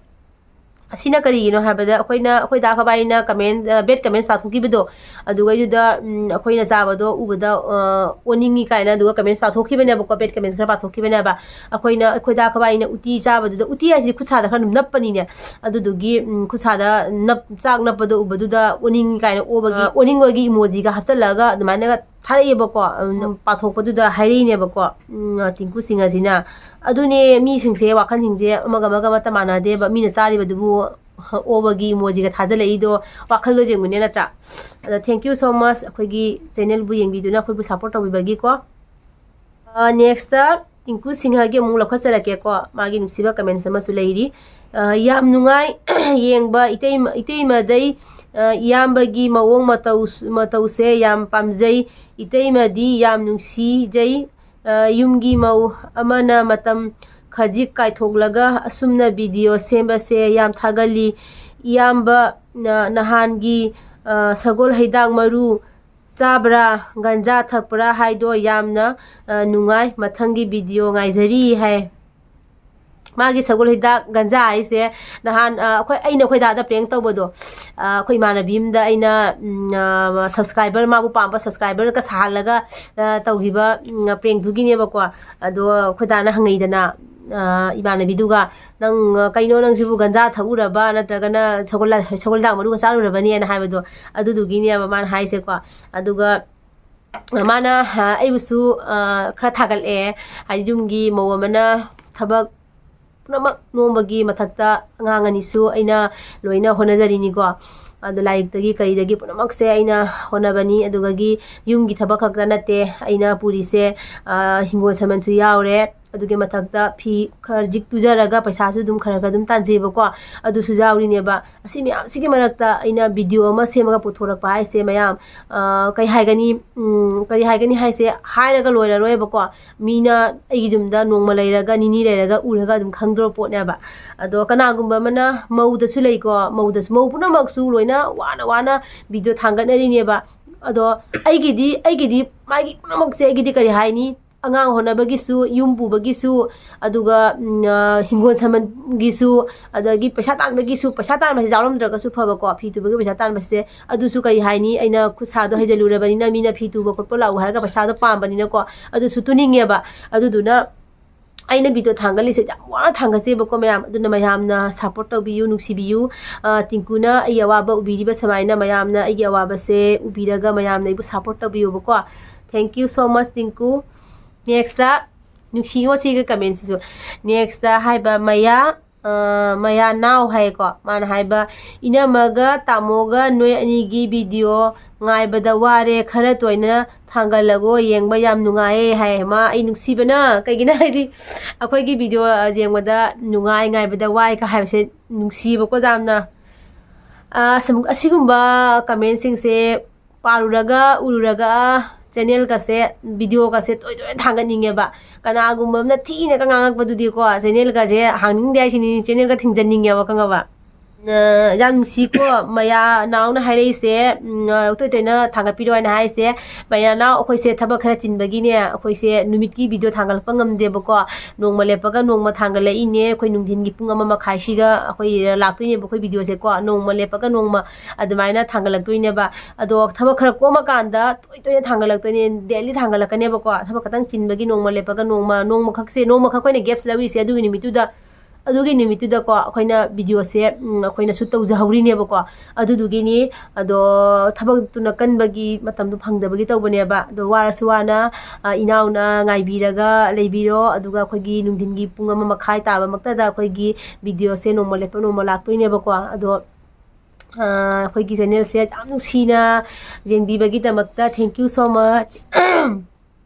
ꯑꯁꯤꯅ ꯀꯔꯤꯒꯤꯅꯣ ꯍꯥꯏꯕꯗ, ꯑꯩꯈꯣꯏꯅ, ꯑꯩꯈꯣꯏ ꯗꯥ ꯈꯕꯥꯏꯅ comment, ꯑ, bad comments ꯄꯥꯊꯣꯛꯈꯤꯕꯗꯣ, ꯑꯗꯨꯒꯩꯗꯨꯗ, ꯎꯝ, ꯑꯩꯈꯣꯏꯅ ꯆꯥꯕꯗꯣ ꯎꯕꯗ, ꯑ, ꯑꯣꯅꯤꯡꯉꯤ ꯀꯥꯏꯅ, ꯑꯗꯨꯒ comments ꯄꯥꯊꯣꯛꯈꯤꯕꯅꯦꯕꯀꯣ, bad comments ꯈꯔ ꯄꯥꯊꯣꯛꯈꯤꯕꯅꯦꯕ꯫ ꯑꯩꯈꯣꯏꯅ, ꯑꯩꯈꯣꯏ ꯗꯥ ꯈꯕꯥꯏꯅ ꯎꯇꯤ ꯆꯥꯕꯗꯨꯗ, ꯎꯇꯤ ꯍꯥꯏꯁꯤꯗꯤ ꯈꯨꯠ ꯁꯥꯗ ꯈꯔ ꯑꯗꯨꯝ ꯅꯞꯄꯅꯤꯅꯦ, ꯑꯗꯨꯗꯨꯒꯤ, ꯎꯝ, ꯈꯨꯠ ꯁꯥꯗ ꯅꯞ-, ꯆꯥꯛ ꯅꯞꯄꯗꯣ ꯎꯕꯗꯨꯗ ꯑꯣꯅꯤꯡꯉꯤ ꯀꯥꯏꯅ ꯑꯣꯕꯒꯤ, ꯑ, ꯑꯣꯅꯤꯡꯕꯒꯤ emojiꯒ ꯍꯥꯞꯆꯜꯂꯒ ꯑꯗꯨꯃꯥꯏꯅꯒ ꯊꯥꯔꯛꯑꯦꯕꯀꯣ꯫ ꯎꯝ, ꯄꯥꯊꯣꯛꯄꯗꯨꯗ ꯍꯥꯏꯔꯛꯏꯅꯦꯕꯀꯣ꯫ ꯎꯝ, ꯇꯤꯡꯀꯨ ꯁꯤꯡꯍꯁꯤꯅ꯫ ꯑꯗꯨꯅꯦ, ꯃꯤꯁꯤꯡꯁꯦ ꯋꯥꯈꯜꯁꯤꯡꯁꯦ ꯑꯃꯒ ꯑꯃꯒ ꯑꯃꯠꯇ ꯃꯥꯟꯅꯗꯦꯕ꯫ ꯃꯤꯅ ꯆꯥꯔꯤꯕꯗꯨꯕꯨ ꯑꯣꯕꯒꯤ emojiꯒ ꯊꯥꯖꯤꯜꯂꯛꯏꯗꯣ, ꯋꯥꯈꯜꯗꯣ ꯌꯦꯡꯉꯨꯅꯦ, ꯅꯠꯇ꯭ꯔꯥ? ꯑꯗꯣ thank you so much, ꯑꯩꯈꯣꯏꯒꯤ channelꯕꯨ ꯌꯦꯡꯕꯤꯗꯨꯅ ꯑꯩꯈꯣꯏꯕꯨ support ꯇꯧꯕꯤꯕꯒꯤꯀꯣ꯫ ꯑ, nextꯇ ꯇꯤꯡꯀꯨ ꯁꯤꯡꯍꯒꯤ ꯑꯃꯨꯛ ꯂꯧꯈꯠꯆꯔꯛꯀꯦꯀꯣ꯫ ꯃꯥꯒꯤ ꯅꯨꯡꯁꯤꯕ comments ꯑꯃꯁꯨ ꯂꯩꯔꯤ꯫ ꯑ, ꯌꯥꯝ ꯅꯨꯡꯉꯥꯏ ꯌꯦꯡꯕ, ꯏꯇꯩꯃ, ꯏꯇꯩꯃꯗꯩ, ꯑ, ꯏꯌꯥꯝꯕꯒꯤ ꯃꯑꯣꯡ ꯃꯇꯧ, ꯃꯇꯧꯁꯦ ꯌꯥꯝ ꯄꯥꯝꯖꯩ꯫ ꯏꯇꯩꯃꯗꯤ ꯌꯥꯝ ꯅꯨꯡꯁꯤꯖꯩ꯫ ꯑ, ꯌꯨꯝꯒꯤ ꯃꯧ ꯑꯃꯅ ꯃꯇꯝ ꯈꯖꯤꯛ ꯀꯥꯏꯊꯣꯛꯂꯒ ꯑꯁꯨꯝꯅ video ꯁꯦꯝꯕꯁꯦ ꯌꯥꯝ ꯊꯥꯒꯠꯂꯤ꯫ ꯏꯌꯥꯝꯕ, ꯅ-, ꯅꯍꯥꯟꯒꯤ, ꯑ, ꯁꯒꯣꯜ ꯍꯩꯗꯥꯛ ꯃꯔꯨ ꯆꯥꯕ꯭ꯔꯥ, ꯒꯟꯖꯥ ꯊꯛꯄ꯭ꯔꯥ ꯍꯥꯏꯗꯣ ꯌꯥꯝꯅ, ꯑ, ꯅꯨꯡꯉꯥꯏ꯫ ꯃꯊꯪꯒꯤ video ꯉꯥꯏꯖꯔꯤ ꯍꯥꯏ꯫ ꯃꯥꯒꯤ ꯁꯒꯣꯜ ꯍꯤꯗꯥꯛ ꯒꯟꯖꯥ ꯍꯥꯏꯁꯦ ꯅꯍꯥꯟ, ꯑ, ꯑꯩꯈꯣꯏ, ꯑꯩꯅ ꯑꯩꯈꯣꯏ ꯗꯥꯗ prank ꯇꯧꯕꯗꯣ, ꯑ, ꯑꯩꯈꯣꯏ ꯏꯃꯥꯟꯅꯕꯤ ꯑꯃꯗ ꯑꯩꯅ, ꯎꯝ, ꯑ, subscriber, ꯃꯥꯕꯨ ꯄꯥꯝꯕ subscriberꯒ ꯁꯥꯍꯜꯂꯒ, ꯑ, ꯇꯧꯈꯤꯕ, ꯎꯝ, prankꯗꯨꯒꯤꯅꯦꯕꯀꯣ꯫ ꯑꯗꯣ ꯑꯩꯈꯣꯏ ꯗꯥꯅ ꯍꯪꯉꯛꯏꯗꯅ, ꯑ, ꯏꯃꯥꯟꯅꯕꯤꯗꯨꯒ, "ꯅꯪ, ꯑ, ꯀꯩꯅꯣ, ꯅꯪꯁꯤꯕꯨ ꯒꯟꯖꯥ ꯊꯛꯎꯔꯕ ꯅꯠꯇ꯭ꯔꯒꯅ ꯁꯒꯣꯜ, ꯁꯒꯣꯜ ꯍꯤꯗꯥꯛ ꯃꯔꯨꯒ ꯆꯥꯔꯨꯔꯕꯅꯦꯅ?" ꯍꯥꯏꯕꯗꯣ, ꯑꯗꯨꯗꯨꯒꯤꯅꯦꯕ ꯃꯥꯅ ꯍꯥꯏꯁꯦꯀꯣ꯫ ꯑꯗꯨꯒ ꯃꯥꯅ, ꯑ, ꯑꯩꯕꯨꯁꯨ, ꯑ, ꯈꯔ ꯊꯥꯒꯠꯂꯛꯑꯦ꯫ ꯍꯥꯏꯗꯤ ꯌꯨꯝꯒꯤ ꯃꯧ ꯑꯃꯅ ꯊꯕꯛ ꯄꯨꯝꯅꯃꯛ ꯅꯣꯝꯕꯒꯤ ꯃꯊꯛꯇ ꯑꯉꯥꯡ ꯑꯅꯤꯁꯨ ꯑꯩꯅ ꯂꯣꯏꯅ ꯍꯣꯠꯅꯖꯔꯤꯅꯤꯀꯣ꯫ ꯑꯗꯣ ꯂꯥꯏꯔꯤꯛꯇꯒꯤ ꯀꯔꯤꯗꯒꯤ ꯄꯨꯝꯅꯃꯛꯁꯦ ꯑꯩꯅ ꯍꯣꯠꯅꯕꯅꯤ꯫ ꯑꯗꯨꯗꯒꯤ ꯌꯨꯝꯒꯤ ꯊꯕꯛ ꯈꯛꯇ ꯅꯠꯇꯦ ꯑꯩꯅ ꯄꯨꯔꯤꯁꯦ, ꯑ, ꯍꯤꯡꯒꯣꯜ ꯁꯝꯕꯜꯁꯨ ꯌꯥꯎꯔꯦ꯫ ꯑꯗꯨꯒꯤ ꯃꯊꯛꯇ ꯐꯤ ꯈꯖꯤꯛ ꯇꯨꯖꯔꯒ ꯄꯩꯁꯥꯁꯨ ꯑꯗꯨꯝ ꯈꯔ ꯈꯔ ꯑꯗꯨꯝ ꯇꯥꯟꯖꯩꯕꯀꯣ, ꯑꯗꯨꯁꯨ ꯌꯥꯎꯔꯤꯅꯦꯕ꯫ ꯑꯁꯤ ꯃꯌꯥꯝꯁꯤꯒꯤ ꯃꯔꯛꯇ ꯑꯩꯅ video ꯑꯃ ꯁꯦꯝꯃꯒ ꯄꯨꯊꯣꯔꯛꯄ ꯍꯥꯏꯁꯦ ꯃꯌꯥꯝ, ꯑ, ꯀꯩ ꯍꯥꯏꯒꯅꯤ, ꯎꯝ, ꯀꯔꯤ ꯍꯥꯏꯒꯅꯤ ꯍꯥꯏꯁꯦ ꯍꯥꯏꯔꯒ ꯂꯣꯏꯔꯔꯣꯏꯕꯀꯣ꯫ ꯃꯤꯅ ꯑꯩꯒꯤ ꯌꯨꯝꯗ ꯅꯣꯡꯃ ꯂꯩꯔꯒ, ꯅꯤꯅꯤ ꯂꯩꯔꯒ ꯎꯔꯒ ꯑꯗꯨꯝ ꯈꯪꯗꯧꯔꯕ ꯄꯣꯠꯅꯦꯕ꯫ ꯑꯗꯣ ꯀꯅꯥꯒꯨꯝꯕ ꯑꯃꯅ ꯃꯧꯗꯁꯨ ꯂꯩꯀꯣ, ꯃꯧꯗꯁꯨ, ꯃꯧ ꯄꯨꯝꯅꯃꯛꯁꯨ ꯂꯣꯏꯅ ꯋꯥꯅ ꯋꯥꯅ video ꯊꯥꯡꯒꯠꯅꯔꯤꯅꯦꯕ꯫ ꯑꯗꯣ ꯑꯩꯒꯤꯗꯤ, ꯑꯩꯒꯤꯗꯤ ꯃꯥꯒꯤ ꯄꯨꯝꯅꯃꯛꯁꯦ ꯑꯩꯒꯤꯗꯤ ꯀꯔꯤ ꯍꯥꯏꯅꯤ? ꯑꯉꯥꯡ ꯍꯣꯠꯅꯕꯒꯤꯁꯨ, ꯌꯨꯝ ꯄꯨꯕꯒꯤꯁꯨ, ꯑꯗꯨꯒ, ꯎꯝ, ꯑ, ꯍꯤꯡꯒꯣꯜ ꯁꯝꯕꯜꯒꯤꯁꯨ, ꯑꯗꯒꯤ ꯄꯩꯁꯥ ꯇꯥꯟꯕꯒꯤꯁꯨ, ꯄꯩꯁꯥ ꯇꯥꯟꯕꯁꯤ ꯌꯥꯎꯔꯝꯗ꯭ꯔꯒꯁꯨ ꯐꯕꯀꯣ, ꯐꯤ ꯇꯨꯕꯒꯤ ꯄꯩꯁꯥ ꯇꯥꯟꯕꯁꯦ, ꯑꯗꯨꯁꯨ ꯀꯔꯤ ꯍꯥꯏꯅꯤ, ꯑꯩꯅ ꯈꯨꯠ ꯁꯥꯗꯣ ꯍꯩꯖꯤꯜꯂꯨꯔꯕꯅꯤꯅ ꯃꯤꯅ ꯐꯤ ꯇꯨꯕ ꯈꯣꯠꯄ ꯂꯥꯛꯎ ꯍꯥꯏꯔꯒ ꯄꯩꯁꯥꯗꯣ ꯄꯥꯝꯕꯅꯤꯅꯀꯣ, ꯑꯗꯨꯁꯨ ꯇꯨꯅꯤꯡꯉꯦꯕ꯫ ꯑꯗꯨꯗꯨꯅ ꯑꯩꯅ ꯚꯤꯗꯤꯑꯣ ꯊꯥꯡꯒꯠꯂꯤꯁꯦ ꯌꯥꯝ ꯋꯥꯅ ꯊꯥꯡꯒꯠꯆꯩꯕꯀꯣ ꯃꯌꯥꯝ꯫ ꯑꯗꯨꯅ ꯃꯌꯥꯝꯅ ꯁꯞꯄꯣꯔꯠ ꯇꯧꯕꯤꯌꯨ, ꯅꯨꯡꯁꯤꯕꯤꯌꯨ꯫ ꯑ, ꯇꯤꯡꯀꯨꯅ ꯑꯩꯒꯤ ꯑꯋꯥꯕ ꯎꯕꯤꯔꯤꯕ ꯁꯨꯃꯥꯏꯅ ꯃꯌꯥꯝꯅ ꯑꯩꯒꯤ ꯑꯋꯥꯕꯁꯦ ꯎꯕꯤꯔꯒ ꯃꯌꯥꯝꯅ ꯑꯩꯕꯨ ꯁꯞꯄꯣꯔꯠ ꯇꯧꯕꯤꯌꯨꯕꯀꯣ꯫ Thank you so much, ꯇꯤꯡꯀꯨ꯫ Next, ꯅꯨꯡꯁꯤꯉꯣ ꯁꯤꯒ ꯀꯃꯦꯟꯁꯤꯁꯨ꯫ Next ꯍꯥꯏꯕ ꯃꯌꯥ, ꯑ, ꯃꯌꯥ ꯅꯥꯎ ꯍꯥꯏꯌꯦꯀꯣ꯫ ꯃꯥꯅ ꯍꯥꯏꯕ, "ꯏꯅꯝꯃꯒ ꯇꯥꯃꯣꯒ ꯅꯣꯏ ꯑꯅꯤꯒꯤ ꯚꯤꯗꯤꯑꯣ ꯉꯥꯏꯕꯗ ꯋꯥꯔꯦ, ꯈꯔ ꯇꯣꯏꯅ ꯊꯥꯡꯒꯠꯂꯒꯣ, ꯌꯦꯡꯕ ꯌꯥꯝ ꯅꯨꯡꯉꯥꯏꯌꯦ" ꯍꯥꯏ꯫ ꯃꯥ ꯑꯩ ꯅꯨꯡꯁꯤꯕꯅ, ꯀꯩꯒꯤꯅꯣ ꯍꯥꯏꯗꯤ ꯑꯩꯈꯣꯏꯒꯤ ꯚꯤꯗꯤꯑꯣ ꯌꯦꯡꯕꯗ ꯅꯨꯡꯉꯥꯏ, ꯉꯥꯏꯕꯗ ꯋꯥꯏ ꯀ ꯍꯥꯏꯕꯁꯦ ꯅꯨꯡꯁꯤꯕꯀꯣ ꯌꯥꯝꯅ꯫ ꯑ, ꯁꯨꯝ ꯑꯁꯤꯒꯨꯝꯕ ꯀꯃꯦꯟꯁꯤꯡꯁꯦ ꯄꯥꯔꯨꯔꯒ, ꯎꯔꯨꯔꯒ ꯆꯦꯅꯦꯜꯒꯁꯦ, ꯚꯤꯗꯤꯑꯣꯒꯁꯦ ꯇꯣꯏ ꯇꯣꯏꯅ ꯊꯥꯡꯒꯠꯅꯤꯡꯉꯦꯕ꯫ ꯀꯅꯥꯒꯨꯝꯕ ꯑꯃꯅ ꯊꯤꯅꯒ ꯉꯥꯡꯉꯛꯄꯗꯨꯗꯤꯀꯣ, ꯆꯦꯅꯦꯜꯒꯁꯦ ꯍꯥꯡꯅꯤꯡꯗꯦ ꯍꯥꯏꯁꯤꯅꯤ, ꯆꯦꯅꯦꯜꯒ ꯊꯤꯡꯖꯟꯅꯤꯡꯉꯦꯕ, ꯈꯪꯉꯕ? ꯑ, ꯌꯥꯝ ꯅꯨꯡꯁꯤꯀꯣ, ꯃꯌꯥ ꯅꯥꯎꯅ ꯍꯥꯏꯔꯛꯏꯁꯦ, ꯎꯝ, ꯑ, ꯇꯣꯏ ꯇꯣꯏꯅ ꯊꯥꯡꯒꯠꯄꯤꯔꯣ ꯍꯥꯏꯅ ꯍꯥꯏꯔꯤꯁꯦ꯫ ꯃꯌꯥ ꯅꯥꯎ, ꯑꯩꯈꯣꯏꯁꯦ ꯊꯕꯛ ꯈꯔ ꯆꯤꯟꯕꯒꯤꯅꯦ, ꯑꯩꯈꯣꯏꯁꯦ ꯅꯨꯃꯤꯠꯀꯤ ꯚꯤꯗꯤꯑꯣ ꯊꯥꯡꯒꯠꯂꯛꯄ ꯉꯝꯗꯦꯕꯀꯣ꯫ ꯅꯣꯡꯃ ꯂꯦꯞꯄꯒ ꯅꯣꯡꯃ ꯊꯥꯡꯒꯠꯂꯛꯏꯅꯦ꯫ ꯑꯩꯈꯣꯏ ꯅꯨꯡꯊꯤꯟꯒꯤ ꯄꯨꯡ ꯑꯃ ꯃꯈꯥꯏꯁꯤꯒ ꯑꯩꯈꯣꯏ ꯂꯥꯛꯇꯣꯏꯅꯦꯕ ꯑꯩꯈꯣꯏ ꯚꯤꯗꯤꯑꯣꯁꯦꯀꯣ꯫ ꯅꯣꯡꯃ ꯂꯦꯞꯄꯒ ꯅꯣꯡꯃ ꯑꯗꯨꯃꯥꯏꯅ ꯊꯥꯡꯒꯠꯂꯛꯇꯣꯏꯅꯦꯕ꯫ ꯑꯗꯣ ꯊꯕꯛ ꯈꯔ ꯀꯣꯝꯃꯀꯥꯟꯗ ꯇꯣꯏ ꯇꯣꯏꯅ ꯊꯥꯡꯒꯠꯂꯛꯇꯣꯏꯅꯦ, ꯗꯦꯂꯤ ꯊꯥꯡꯒꯠꯂꯛꯀꯅꯦꯕꯀꯣ꯫ ꯊꯕꯛ ꯈꯛꯇꯪ ꯆꯤꯟꯕꯒꯤ ꯅꯣꯡꯃ ꯂꯦꯞꯄꯒ ꯅꯣꯡꯃ, ꯅꯣꯡꯃꯈꯛꯁꯦ, ꯅꯣꯡꯃꯈꯛ ꯑꯩꯈꯣꯏꯅ ꯒꯦꯞꯁ ꯂꯧꯔꯤꯁꯦ ꯑꯗꯨꯒꯤ ꯅꯨꯃꯤꯠꯇꯨꯗ, ꯑꯗꯨꯒꯤ ꯅꯨꯃꯤꯠꯇꯨꯗꯀꯣ ꯑꯩꯈꯣꯏꯅ ꯚꯤꯗꯤꯑꯣꯁꯦ, ꯎꯝ, ꯑꯩꯈꯣꯏꯅ ꯁꯨꯠ ꯇꯧꯖꯍꯧꯔꯤꯅꯦꯕꯀꯣ꯫ ꯑꯗꯨꯗꯨꯒꯤꯅꯤ꯫ ꯑꯗꯣ ꯊꯕꯛꯇꯨꯅ ꯀꯟꯕꯒꯤ ꯃꯇꯝꯗꯣ ꯐꯪꯗꯕꯒꯤ ꯇꯧꯕꯅꯦꯕ꯫ ꯑꯗꯣ ꯋꯥꯔꯁꯨ ꯋꯥꯅ, ꯑ, ꯏꯅꯥꯎꯅ ꯉꯥꯏꯕꯤꯔꯒ ꯂꯩꯕꯤꯔꯣ꯫ ꯑꯗꯨꯒ ꯑꯩꯈꯣꯏꯒꯤ ꯅꯨꯡꯊꯤꯟꯒꯤ ꯄꯨꯡ ꯑꯃ ꯃꯈꯥꯏ ꯇꯥꯕꯃꯛꯇꯗ ꯑꯩꯈꯣꯏꯒꯤ ꯚꯤꯗꯤꯑꯣꯁꯦ ꯅꯣꯡꯃ ꯂꯦꯞꯄ ꯅꯣꯡꯃ ꯂꯥꯛꯇꯣꯏꯅꯦꯕꯀꯣ꯫ ꯑꯗꯣ, ꯑ, ꯑꯩꯈꯣꯏꯒꯤ ꯆꯦꯅꯦꯜꯁꯦ ꯌꯥꯝ ꯅꯨꯡꯁꯤꯅ ꯌꯦꯡꯕꯤꯕꯒꯤꯗꯃꯛꯇ thank you so much꯫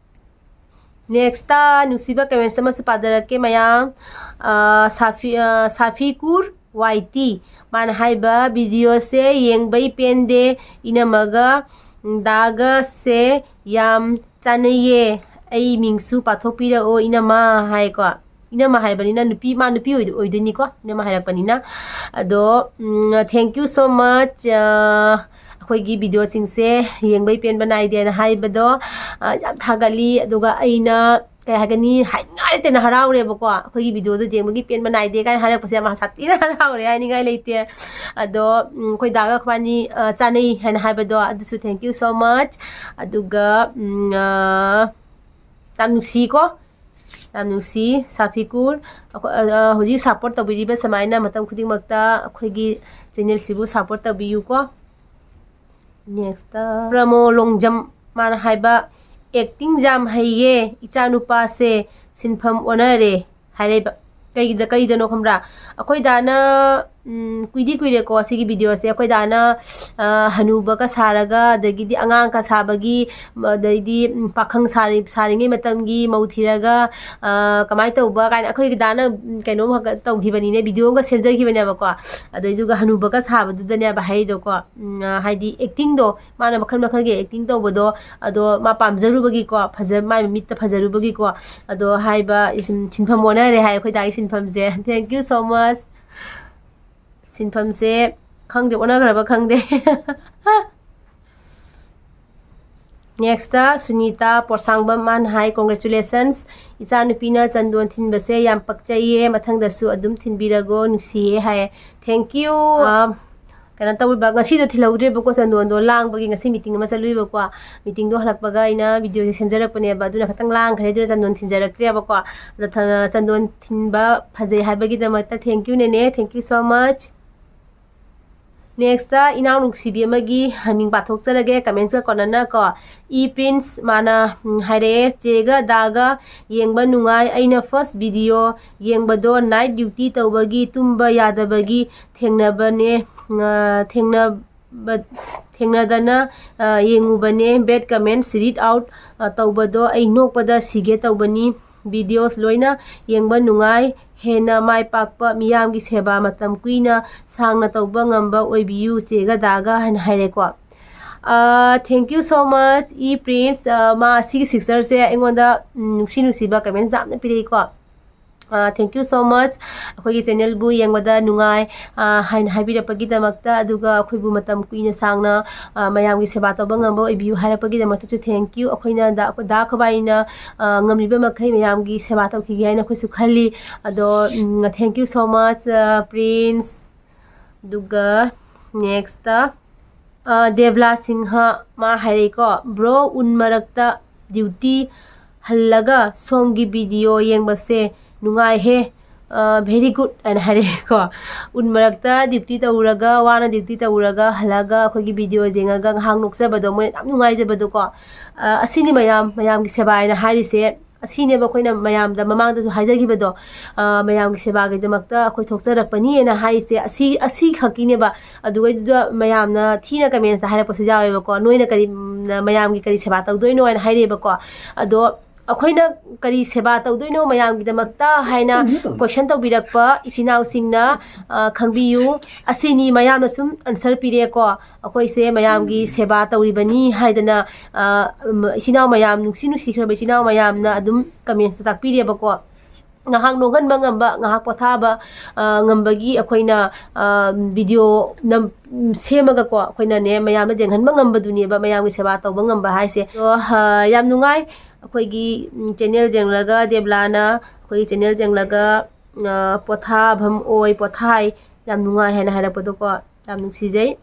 Next, ꯅꯨꯡꯁꯤꯕ ꯀꯃꯦꯟꯁ ꯑꯃꯁꯨ ꯄꯥꯖꯔꯛꯀꯦ ꯃꯌꯥꯝ꯫ ꯑ, ꯁꯥꯐꯤ-, ꯑ, ꯁꯥꯐꯤꯀꯨꯔ ꯋꯥꯏ ꯇꯤ꯫ ꯃꯥꯅ ꯍꯥꯏꯕ, "ꯚꯤꯗꯤꯑꯣꯁꯦ ꯌꯦꯡꯕꯩ ꯄꯦꯟꯗꯦ, ꯏꯅꯝꯃꯒ ꯗꯥꯒꯁꯦ ꯌꯥꯝ ꯆꯥꯅꯩꯌꯦ, ꯑꯩ ꯃꯤꯡꯁꯨ ꯄꯥꯊꯣꯛꯄꯤꯔꯛꯑꯣ ꯏꯅꯝꯃ" ꯍꯥꯏꯀꯣ꯫ ꯏꯅꯝꯃ ꯍꯥꯏꯕꯅꯤꯅ ꯅꯨꯄꯤ, ꯃꯥ ꯅꯨꯄꯤ ꯑꯣꯏꯗꯣ-, ꯑꯣꯏꯗꯣꯏꯅꯤꯀꯣ, ꯏꯅꯝꯃ ꯍꯥꯏꯔꯛꯄꯅꯤꯅ꯫ ꯑꯗꯣ, ꯎꯝ, thank you so much꯫ ꯑ, ꯑꯩꯈꯣꯏꯒꯤ ꯚꯤꯗꯤꯑꯣꯁꯤꯡꯁꯦ ꯌꯦꯡꯕꯩ ꯄꯦꯟꯕ ꯅꯥꯏꯗꯦꯅ ꯍꯥꯏꯕꯗꯣ, ꯑ, ꯌꯥꯝ ꯊꯥꯒꯠꯂꯤ꯫ ꯑꯗꯨꯒ ꯑꯩꯅ, ꯀꯩ ꯍꯥꯏꯒꯅꯤ, ꯍꯥꯏꯅꯤꯡꯉꯥꯏ ꯂꯩꯇꯅ ꯍꯔꯥꯎꯔꯦꯕꯀꯣ꯫ ꯑꯩꯈꯣꯏꯒꯤ ꯚꯤꯗꯤꯑꯣꯗꯣ ꯌꯦꯡꯕꯒꯤ ꯄꯦꯟꯕ ꯅꯥꯏꯗꯦ ꯀꯥꯏꯅ ꯍꯥꯏꯔꯛꯄꯁꯦ ꯌꯥꯝ ꯁꯥꯊꯤꯅ ꯍꯔꯥꯎꯔꯦ, ꯍꯥꯏꯅꯤꯡꯉꯥꯏ ꯂꯩꯇꯦ꯫ ꯑꯗꯣ, ꯎꯝ, ꯑꯩꯈꯣꯏ ꯗꯥꯒ ꯑꯩꯈꯣꯏꯕꯥꯅꯤ, ꯑ, ꯆꯥꯅꯩ ꯍꯥꯏꯅ ꯍꯥꯏꯕꯗꯣ, ꯑꯗꯨꯁꯨ thank you so much꯫ ꯑꯗꯨꯒ, ꯎꯝ, ꯑ, ꯌꯥꯝ ꯅꯨꯡꯁꯤꯀꯣ꯫ ꯌꯥꯝ ꯅꯨꯡꯁꯤ ꯁꯥꯐꯤꯀꯨꯔ꯫ ꯑꯩꯈꯣꯏ, ꯑ, ꯑ, ꯍꯧꯖꯤꯛ ꯁꯞꯄꯣꯔꯠ ꯇꯧꯕꯤꯔꯤꯕ ꯁꯨꯃꯥꯏꯅ ꯃꯇꯝ ꯈꯨꯗꯤꯡꯃꯛꯇ ꯑꯩꯈꯣꯏꯒꯤ ꯆꯦꯅꯦꯜꯁꯤꯕꯨ ꯁꯞꯄꯣꯔꯠ ꯇꯧꯕꯤꯌꯨꯀꯣ꯫ ꯅꯦꯛꯁꯇ ꯔꯃꯣ ꯂꯣꯡꯖꯝ, ꯃꯥꯅ ꯍꯥꯏꯕ, "ꯑꯦꯛꯇꯤꯡ ꯌꯥꯝ ꯍꯩꯌꯦ ꯏꯆꯥꯅꯨꯄꯥꯁꯦ, ꯁꯤꯟꯐꯝ ꯑꯣꯟꯅꯔꯦ" ꯍꯥꯏꯔꯛꯏꯕ꯫ ꯀꯩꯒꯤꯗ, ꯀꯩꯗꯅꯣ ꯈꯪꯕ꯭ꯔꯥ? ꯑꯩꯈꯣꯏ ꯗꯥꯅ, ꯎꯝ, ꯀꯨꯏꯗꯤ ꯀꯨꯏꯔꯦꯀꯣ ꯁꯤꯒꯤ ꯚꯤꯗꯤꯑꯣꯁꯦ꯫ ꯑꯩꯈꯣꯏ ꯗꯥꯅ, ꯑ, ꯍꯅꯨꯕꯒ ꯁꯥꯔꯒ, ꯑꯗꯒꯤꯗꯤ ꯑꯉꯥꯡꯒ ꯁꯥꯕꯒꯤ, ꯑꯗꯩꯗꯤ, ꯎꯝ, ꯄꯥꯈꯪ ꯁꯥꯔꯤ-, ꯁꯥꯔꯤꯉꯩ ꯃꯇꯝꯒꯤ ꯃꯧ ꯊꯤꯔꯒ, ꯑ, ꯀꯃꯥꯏꯅ ꯇꯧꯕ ꯀꯥꯏꯅ ꯑꯩꯈꯣꯏꯒꯤ ꯗꯥꯅ, ꯎꯝ, ꯀꯩꯅꯣꯝ ꯍꯥꯏꯒ-, ꯇꯧꯈꯤꯕꯅꯤꯅꯦ, ꯚꯤꯗꯤꯑꯣ ꯑꯃꯒ ꯁꯦꯝꯖꯈꯤꯕꯅꯦꯕꯀꯣ꯫ ꯑꯗꯨꯏꯗꯨꯒ ꯍꯅꯨꯕꯒ ꯁꯥꯕꯗꯨꯗꯅꯦꯕ ꯍꯥꯏꯔꯤꯗꯣꯀꯣ꯫ ꯎꯝ, ꯑ, ꯍꯥꯏꯗꯤ ꯑꯦꯛꯇꯤꯡꯗꯣ, ꯃꯥꯅ ꯃꯈꯜ ꯃꯈꯜꯒꯤ ꯑꯦꯛꯇꯤꯡ ꯇꯧꯕꯗꯣ, ꯑꯗꯣ ꯃꯥ ꯄꯥꯝꯖꯔꯨꯕꯒꯤꯀꯣ, ꯐꯖ-, ꯃꯥꯏ ꯃꯤꯠꯇ ꯐꯖꯔꯨꯕꯒꯤꯀꯣ, ꯑꯗꯣ ꯍꯥꯏꯕ ꯁꯤꯟ-, ꯁꯤꯟꯐꯝ ꯑꯣꯟꯅꯔꯦ ꯍꯥꯏ ꯑꯩꯈꯣꯏ ꯗꯥꯒꯤ ꯁꯤꯟꯐꯝꯁꯦ꯫ Thank you so much꯫ ꯁꯤꯟꯐꯝꯁꯦ ꯈꯪꯗꯦ, ꯑꯣꯟꯅꯈ꯭ꯔꯕ ꯈꯪꯗꯦ꯫ ꯅꯦꯛꯁꯇ ꯁꯨꯅꯤꯇꯥ ꯄꯣꯠꯁꯥꯡꯕꯝ, ꯃꯥꯅ ꯍꯥꯏ, "Congratulations, ꯏꯆꯥꯅꯨꯄꯤꯅ ꯆꯟꯗꯣꯟ ꯊꯤꯟꯕꯁꯦ ꯌꯥꯝ ꯄꯛꯆꯩꯌꯦ, ꯃꯊꯪꯗꯁꯨ ꯑꯗꯨꯝ ꯊꯤꯟꯕꯤꯔꯒꯣ, ꯅꯨꯡꯁꯤꯌꯦ" ꯍꯥꯏ꯫ Thank you꯫ ꯑ, ꯀꯩꯅꯣ ꯇꯧꯔꯤꯕ, ꯉꯁꯤꯗꯣ ꯊꯤꯜꯍꯧꯗ꯭ꯔꯦꯕꯀꯣ ꯆꯟꯗꯣꯟꯗꯣ, ꯂꯥꯡꯕꯒꯤ ꯉꯁꯤ ꯃꯤꯇꯤꯡ ꯑꯃ ꯆꯠꯂꯨꯏꯕꯀꯣ꯫ ꯃꯤꯇꯤꯡꯗꯣ ꯍꯜꯂꯛꯄꯒ ꯑꯩꯅ ꯚꯤꯗꯤꯑꯣꯁꯦ ꯁꯦꯝꯖꯔꯛꯄꯅꯦꯕ, ꯑꯗꯨꯅ ꯈꯤꯇꯪ ꯂꯥꯡꯈ꯭ꯔꯦ, ꯑꯗꯨꯅ ꯆꯟꯗꯣꯟ ꯊꯤꯟꯖꯔꯛꯇ꯭ꯔꯦꯕꯀꯣ꯫ ꯑꯗ ꯊ-, ꯆꯟꯗꯣꯟ ꯊꯤꯟꯕ ꯐꯖꯩ ꯍꯥꯏꯕꯒꯤꯗꯃꯛꯇ thank you, ꯅꯦꯅꯦ, thank you so much꯫ Next ꯏꯅꯥꯎ ꯅꯨꯡꯁꯤꯕꯤ ꯑꯃꯒꯤ ꯃꯤꯡ ꯄꯥꯊꯣꯛꯆꯔꯒꯦ, ꯀꯃꯦꯟꯁꯀ ꯀꯣꯟꯅꯅ ꯀꯣ꯫ ꯏ ꯄ꯭ꯔꯤꯟꯁ, ꯃꯥꯅ, ꯎꯝ, ꯍꯥꯏꯔꯛꯑꯦ, "ꯆꯦꯒ ꯗꯥꯒ ꯌꯦꯡꯕ ꯅꯨꯡꯉꯥꯏ꯫ ꯑꯩꯅ ꯐꯥꯔꯁ ꯚꯤꯗꯤꯑꯣ ꯌꯦꯡꯕꯗꯣ ꯅꯥꯏꯠ ꯗ꯭ꯌꯨꯇꯤ ꯇꯧꯕꯒꯤ ꯇꯨꯝꯕ ꯌꯥꯗꯕꯒꯤ ꯊꯦꯡꯅꯕꯅꯦ, ꯑ, ꯊꯦꯡꯅꯕ, ꯊꯦꯡꯅꯗꯅ, ꯑ, ꯌꯦꯡꯉꯨꯕꯅꯦ꯫ ꯕꯦꯠ ꯀꯃꯦꯟꯁ ꯔꯤꯗ ꯑꯥꯎꯠ, ꯑ, ꯇꯧꯕꯗꯣ ꯑꯩ ꯅꯣꯛꯄꯗ ꯁꯤꯒꯦ ꯇꯧꯕꯅꯤ꯫ ꯚꯤꯗꯤꯑꯣꯁ ꯂꯣꯏꯅ ꯌꯦꯡꯕ ꯅꯨꯡꯉꯥꯏ꯫ ꯍꯦꯟꯅ ꯃꯥꯏ ꯄꯥꯛꯄ ꯃꯤꯌꯥꯝꯒꯤ ꯁꯦꯕꯥ ꯃꯇꯝ ꯀꯨꯏꯅ ꯁꯥꯡꯅ ꯇꯧꯕ ꯉꯝꯕ ꯑꯣꯏꯕꯤꯌꯨ ꯆꯦꯒ ꯗꯥꯒ" ꯍꯥꯏꯅ ꯍꯥꯏꯔꯦꯀꯣ꯫ ꯑ, thank you so much, E prince. ꯑ, ꯃꯥ ꯁꯤꯒꯤ ꯁꯤꯁꯇꯔꯁꯦ ꯑꯩꯉꯣꯟꯗ, ꯎꯝ, ꯅꯨꯡꯁꯤ ꯅꯨꯡꯁꯤꯕ ꯀꯃꯦꯟꯁ ꯌꯥꯝꯅ ꯄꯤꯔꯛꯏꯀꯣ꯫ ꯑ, thank you so much꯫ ꯑꯩꯈꯣꯏꯒꯤ ꯆꯦꯅꯦꯜꯕꯨ ꯌꯦꯡꯕꯗ ꯅꯨꯡꯉꯥꯏ, ꯑ, ꯍꯥꯏꯅ ꯍꯥꯏꯕꯤꯔꯛꯄꯒꯤꯗꯃꯛꯇ, ꯑꯗꯨꯒ ꯑꯩꯈꯣꯏꯕꯨ ꯃꯇꯝ ꯀꯨꯏꯅ ꯁꯥꯡꯅ, ꯑ, ꯃꯌꯥꯝꯒꯤ ꯁꯦꯕꯥ ꯇꯧꯕ ꯉꯝꯕ ꯑꯣꯏꯕꯤꯌꯨ ꯍꯥꯏꯔꯛꯄꯒꯤꯗꯃꯛꯇꯁꯨ thank you꯫ ꯑꯩꯈꯣꯏꯅ ꯗꯥ, ꯗꯥ ꯈꯣꯕꯥꯏꯅ, ꯑ, ꯉꯝꯂꯤꯕ ꯃꯈꯩ ꯃꯌꯥꯝꯒꯤ ꯁꯦꯕꯥ ꯇꯧꯈꯤꯒꯦ ꯍꯥꯏꯅ ꯑꯩꯈꯣꯏꯁꯨ ꯈꯜꯂꯤ꯫ ꯑꯗꯣ, ꯎꯝ, thank you so much, ꯑ, ꯄ꯭ꯔꯤꯟꯁ꯫ ꯑꯗꯨꯒ ꯅꯦꯛꯁꯇ, ꯑ, ꯗꯦꯕ꯭ꯂꯥ ꯁꯤꯡꯍ, ꯃꯥ ꯍꯥꯏꯔꯛꯏꯀꯣ, "ꯕ꯭ꯔꯣ, ꯎꯟ ꯃꯔꯛꯇ ꯗ꯭ꯌꯨꯇꯤ ꯍꯜꯂꯒ ꯁꯣꯝꯒꯤ ꯚꯤꯗꯤꯑꯣ ꯌꯦꯡꯕꯁꯦ ꯅꯨꯡꯉꯥꯏꯍꯦ, ꯚꯦꯔꯤ ꯒꯨꯗ ꯍꯥꯏꯅ ꯍꯥꯏꯔꯛꯑꯦꯀꯣ꯫ ꯎꯟ ꯃꯔꯛꯇ ꯗ꯭ꯌꯨꯇꯤ ꯇꯧꯔꯒ, ꯋꯥꯅ ꯗ꯭ꯌꯨꯇꯤ ꯇꯧꯔꯒ ꯍꯜꯂꯛꯑꯒ ꯑꯩꯈꯣꯏꯒꯤ ꯚꯤꯗꯤꯑꯣ ꯌꯦꯡꯉꯒ ꯉꯥꯏꯍꯥꯛ ꯅꯣꯛꯆꯕꯗꯣ, ꯃꯣꯏꯅ ꯌꯥꯝ ꯅꯨꯡꯉꯥꯏꯖꯕꯗꯣꯀꯣ꯫ ꯑ, ꯑꯁꯤꯅꯤ ꯃꯌꯥꯝ, ꯃꯌꯥꯝꯒꯤ ꯁꯦꯕꯥ ꯍꯥꯏꯅ ꯍꯥꯏꯔꯤꯁꯦ꯫ ꯑꯁꯤꯅꯦꯕ ꯑꯩꯈꯣꯏꯅ ꯃꯌꯥꯝꯗ ꯃꯃꯥꯡꯗꯁꯨ ꯍꯥꯏꯖꯈꯤꯕꯗꯣ, ꯑ, ꯃꯌꯥꯝꯒꯤ ꯁꯦꯕꯥꯒꯤꯗꯃꯛꯇ ꯑꯩꯈꯣꯏ ꯊꯣꯛꯆꯔꯛꯄꯅꯤꯅ ꯍꯥꯏꯔꯤꯁꯦ ꯑꯁꯤ, ꯑꯁꯤ ꯈꯛꯀꯤꯅꯦꯕ꯫ ꯑꯗꯨꯒꯩꯗꯨꯗ ꯃꯌꯥꯝꯅ ꯊꯤꯅ ꯀꯃꯦꯟꯁꯇ ꯍꯥꯏꯔꯛꯄꯁꯨ ꯌꯥꯎꯋꯦꯕꯀꯣ, "ꯅꯣꯏꯅ ꯀꯔꯤ, ꯎꯝ, ꯃꯌꯥꯝꯒꯤ ꯀꯔꯤ ꯁꯦꯕꯥ ꯇꯧꯗꯣꯏꯅꯣ?" ꯍꯥꯏꯅ ꯍꯥꯏꯔꯛꯑꯦꯕꯀꯣ꯫ ꯑꯗꯣ ꯑꯩꯈꯣꯏꯅ ꯀꯔꯤ ꯁꯦꯕꯥ ꯇꯧꯗꯣꯏꯅꯣ ꯃꯌꯥꯝꯒꯤꯗꯃꯛꯇ ꯍꯥꯏꯅ ꯀꯣꯏꯁꯟ ꯇꯧꯕꯤꯔꯛꯄ ꯏꯆꯤꯟ ꯏꯅꯥꯎꯁꯤꯡꯅ, ꯑ, ꯈꯪꯕꯤꯌꯨ꯫ ꯑꯁꯤꯅꯤ ꯃꯌꯥꯝꯅ ꯁꯨꯝ ꯑꯟꯁꯔ ꯄꯤꯔꯛꯑꯦꯀꯣ꯫ ꯑꯩꯈꯣꯏꯁꯦ ꯃꯌꯥꯝꯒꯤ ꯁꯦꯕꯥ ꯇꯧꯔꯤꯕꯅꯤ ꯍꯥꯏꯗꯅ, ꯑ, ꯎꯝ, ꯏꯆꯤꯟ ꯏꯅꯥꯎ ꯃꯌꯥꯝ, ꯅꯨꯡꯁꯤ ꯅꯨꯡꯁꯤꯈ꯭ꯔꯕ ꯏꯆꯤꯟ ꯏꯅꯥꯎ ꯃꯌꯥꯝꯅ ꯑꯗꯨꯝ ꯀꯃꯦꯟꯁꯇ ꯇꯥꯛꯄꯤꯔꯦꯕꯀꯣ꯫ ꯉꯥꯏꯍꯥꯛ ꯅꯣꯛꯍꯟꯕ ꯉꯝꯕ, ꯉꯥꯏꯍꯥꯛ ꯄꯣꯊꯥꯕ, ꯑ, ꯉꯝꯕꯒꯤ ꯑꯩꯈꯣꯏꯅ, ꯑ, ꯚꯤꯗꯤꯑꯣ ꯅꯝ-, ꯁꯦꯝꯃꯒꯀꯣ, ꯑꯩꯈꯣꯏꯅꯅꯦ ꯃꯌꯥꯝꯗ ꯌꯦꯡꯍꯟꯕ ꯉꯝꯕꯗꯨꯅꯦꯕ ꯃꯌꯥꯝꯒꯤ ꯁꯦꯕꯥ ꯇꯧꯕ ꯉꯝꯕ ꯍꯥꯏꯁꯦ꯫ ꯑꯗꯣ, ꯑ, ꯌꯥꯝ ꯅꯨꯡꯉꯥꯏ꯫ ꯑꯩꯈꯣꯏꯒꯤ, ꯎꯝ, ꯆꯦꯅꯦꯜ ꯌꯦꯡꯂꯒ ꯗꯦꯕꯂꯥꯅ ꯑꯩꯈꯣꯏꯒꯤ ꯆꯦꯅꯦꯜ ꯌꯦꯡꯂꯒ, ꯑ, ꯄꯣꯊꯥꯐꯝ ꯑꯣꯏ, ꯄꯣꯊꯥꯏ, ꯌꯥꯝ ꯅꯨꯡꯉꯥꯏ ꯍꯥꯏꯅ ꯍꯥꯏꯔꯛꯄꯗꯣꯀꯣ, ꯌꯥꯝ ꯅꯨꯡꯁꯤꯖꯩ꯫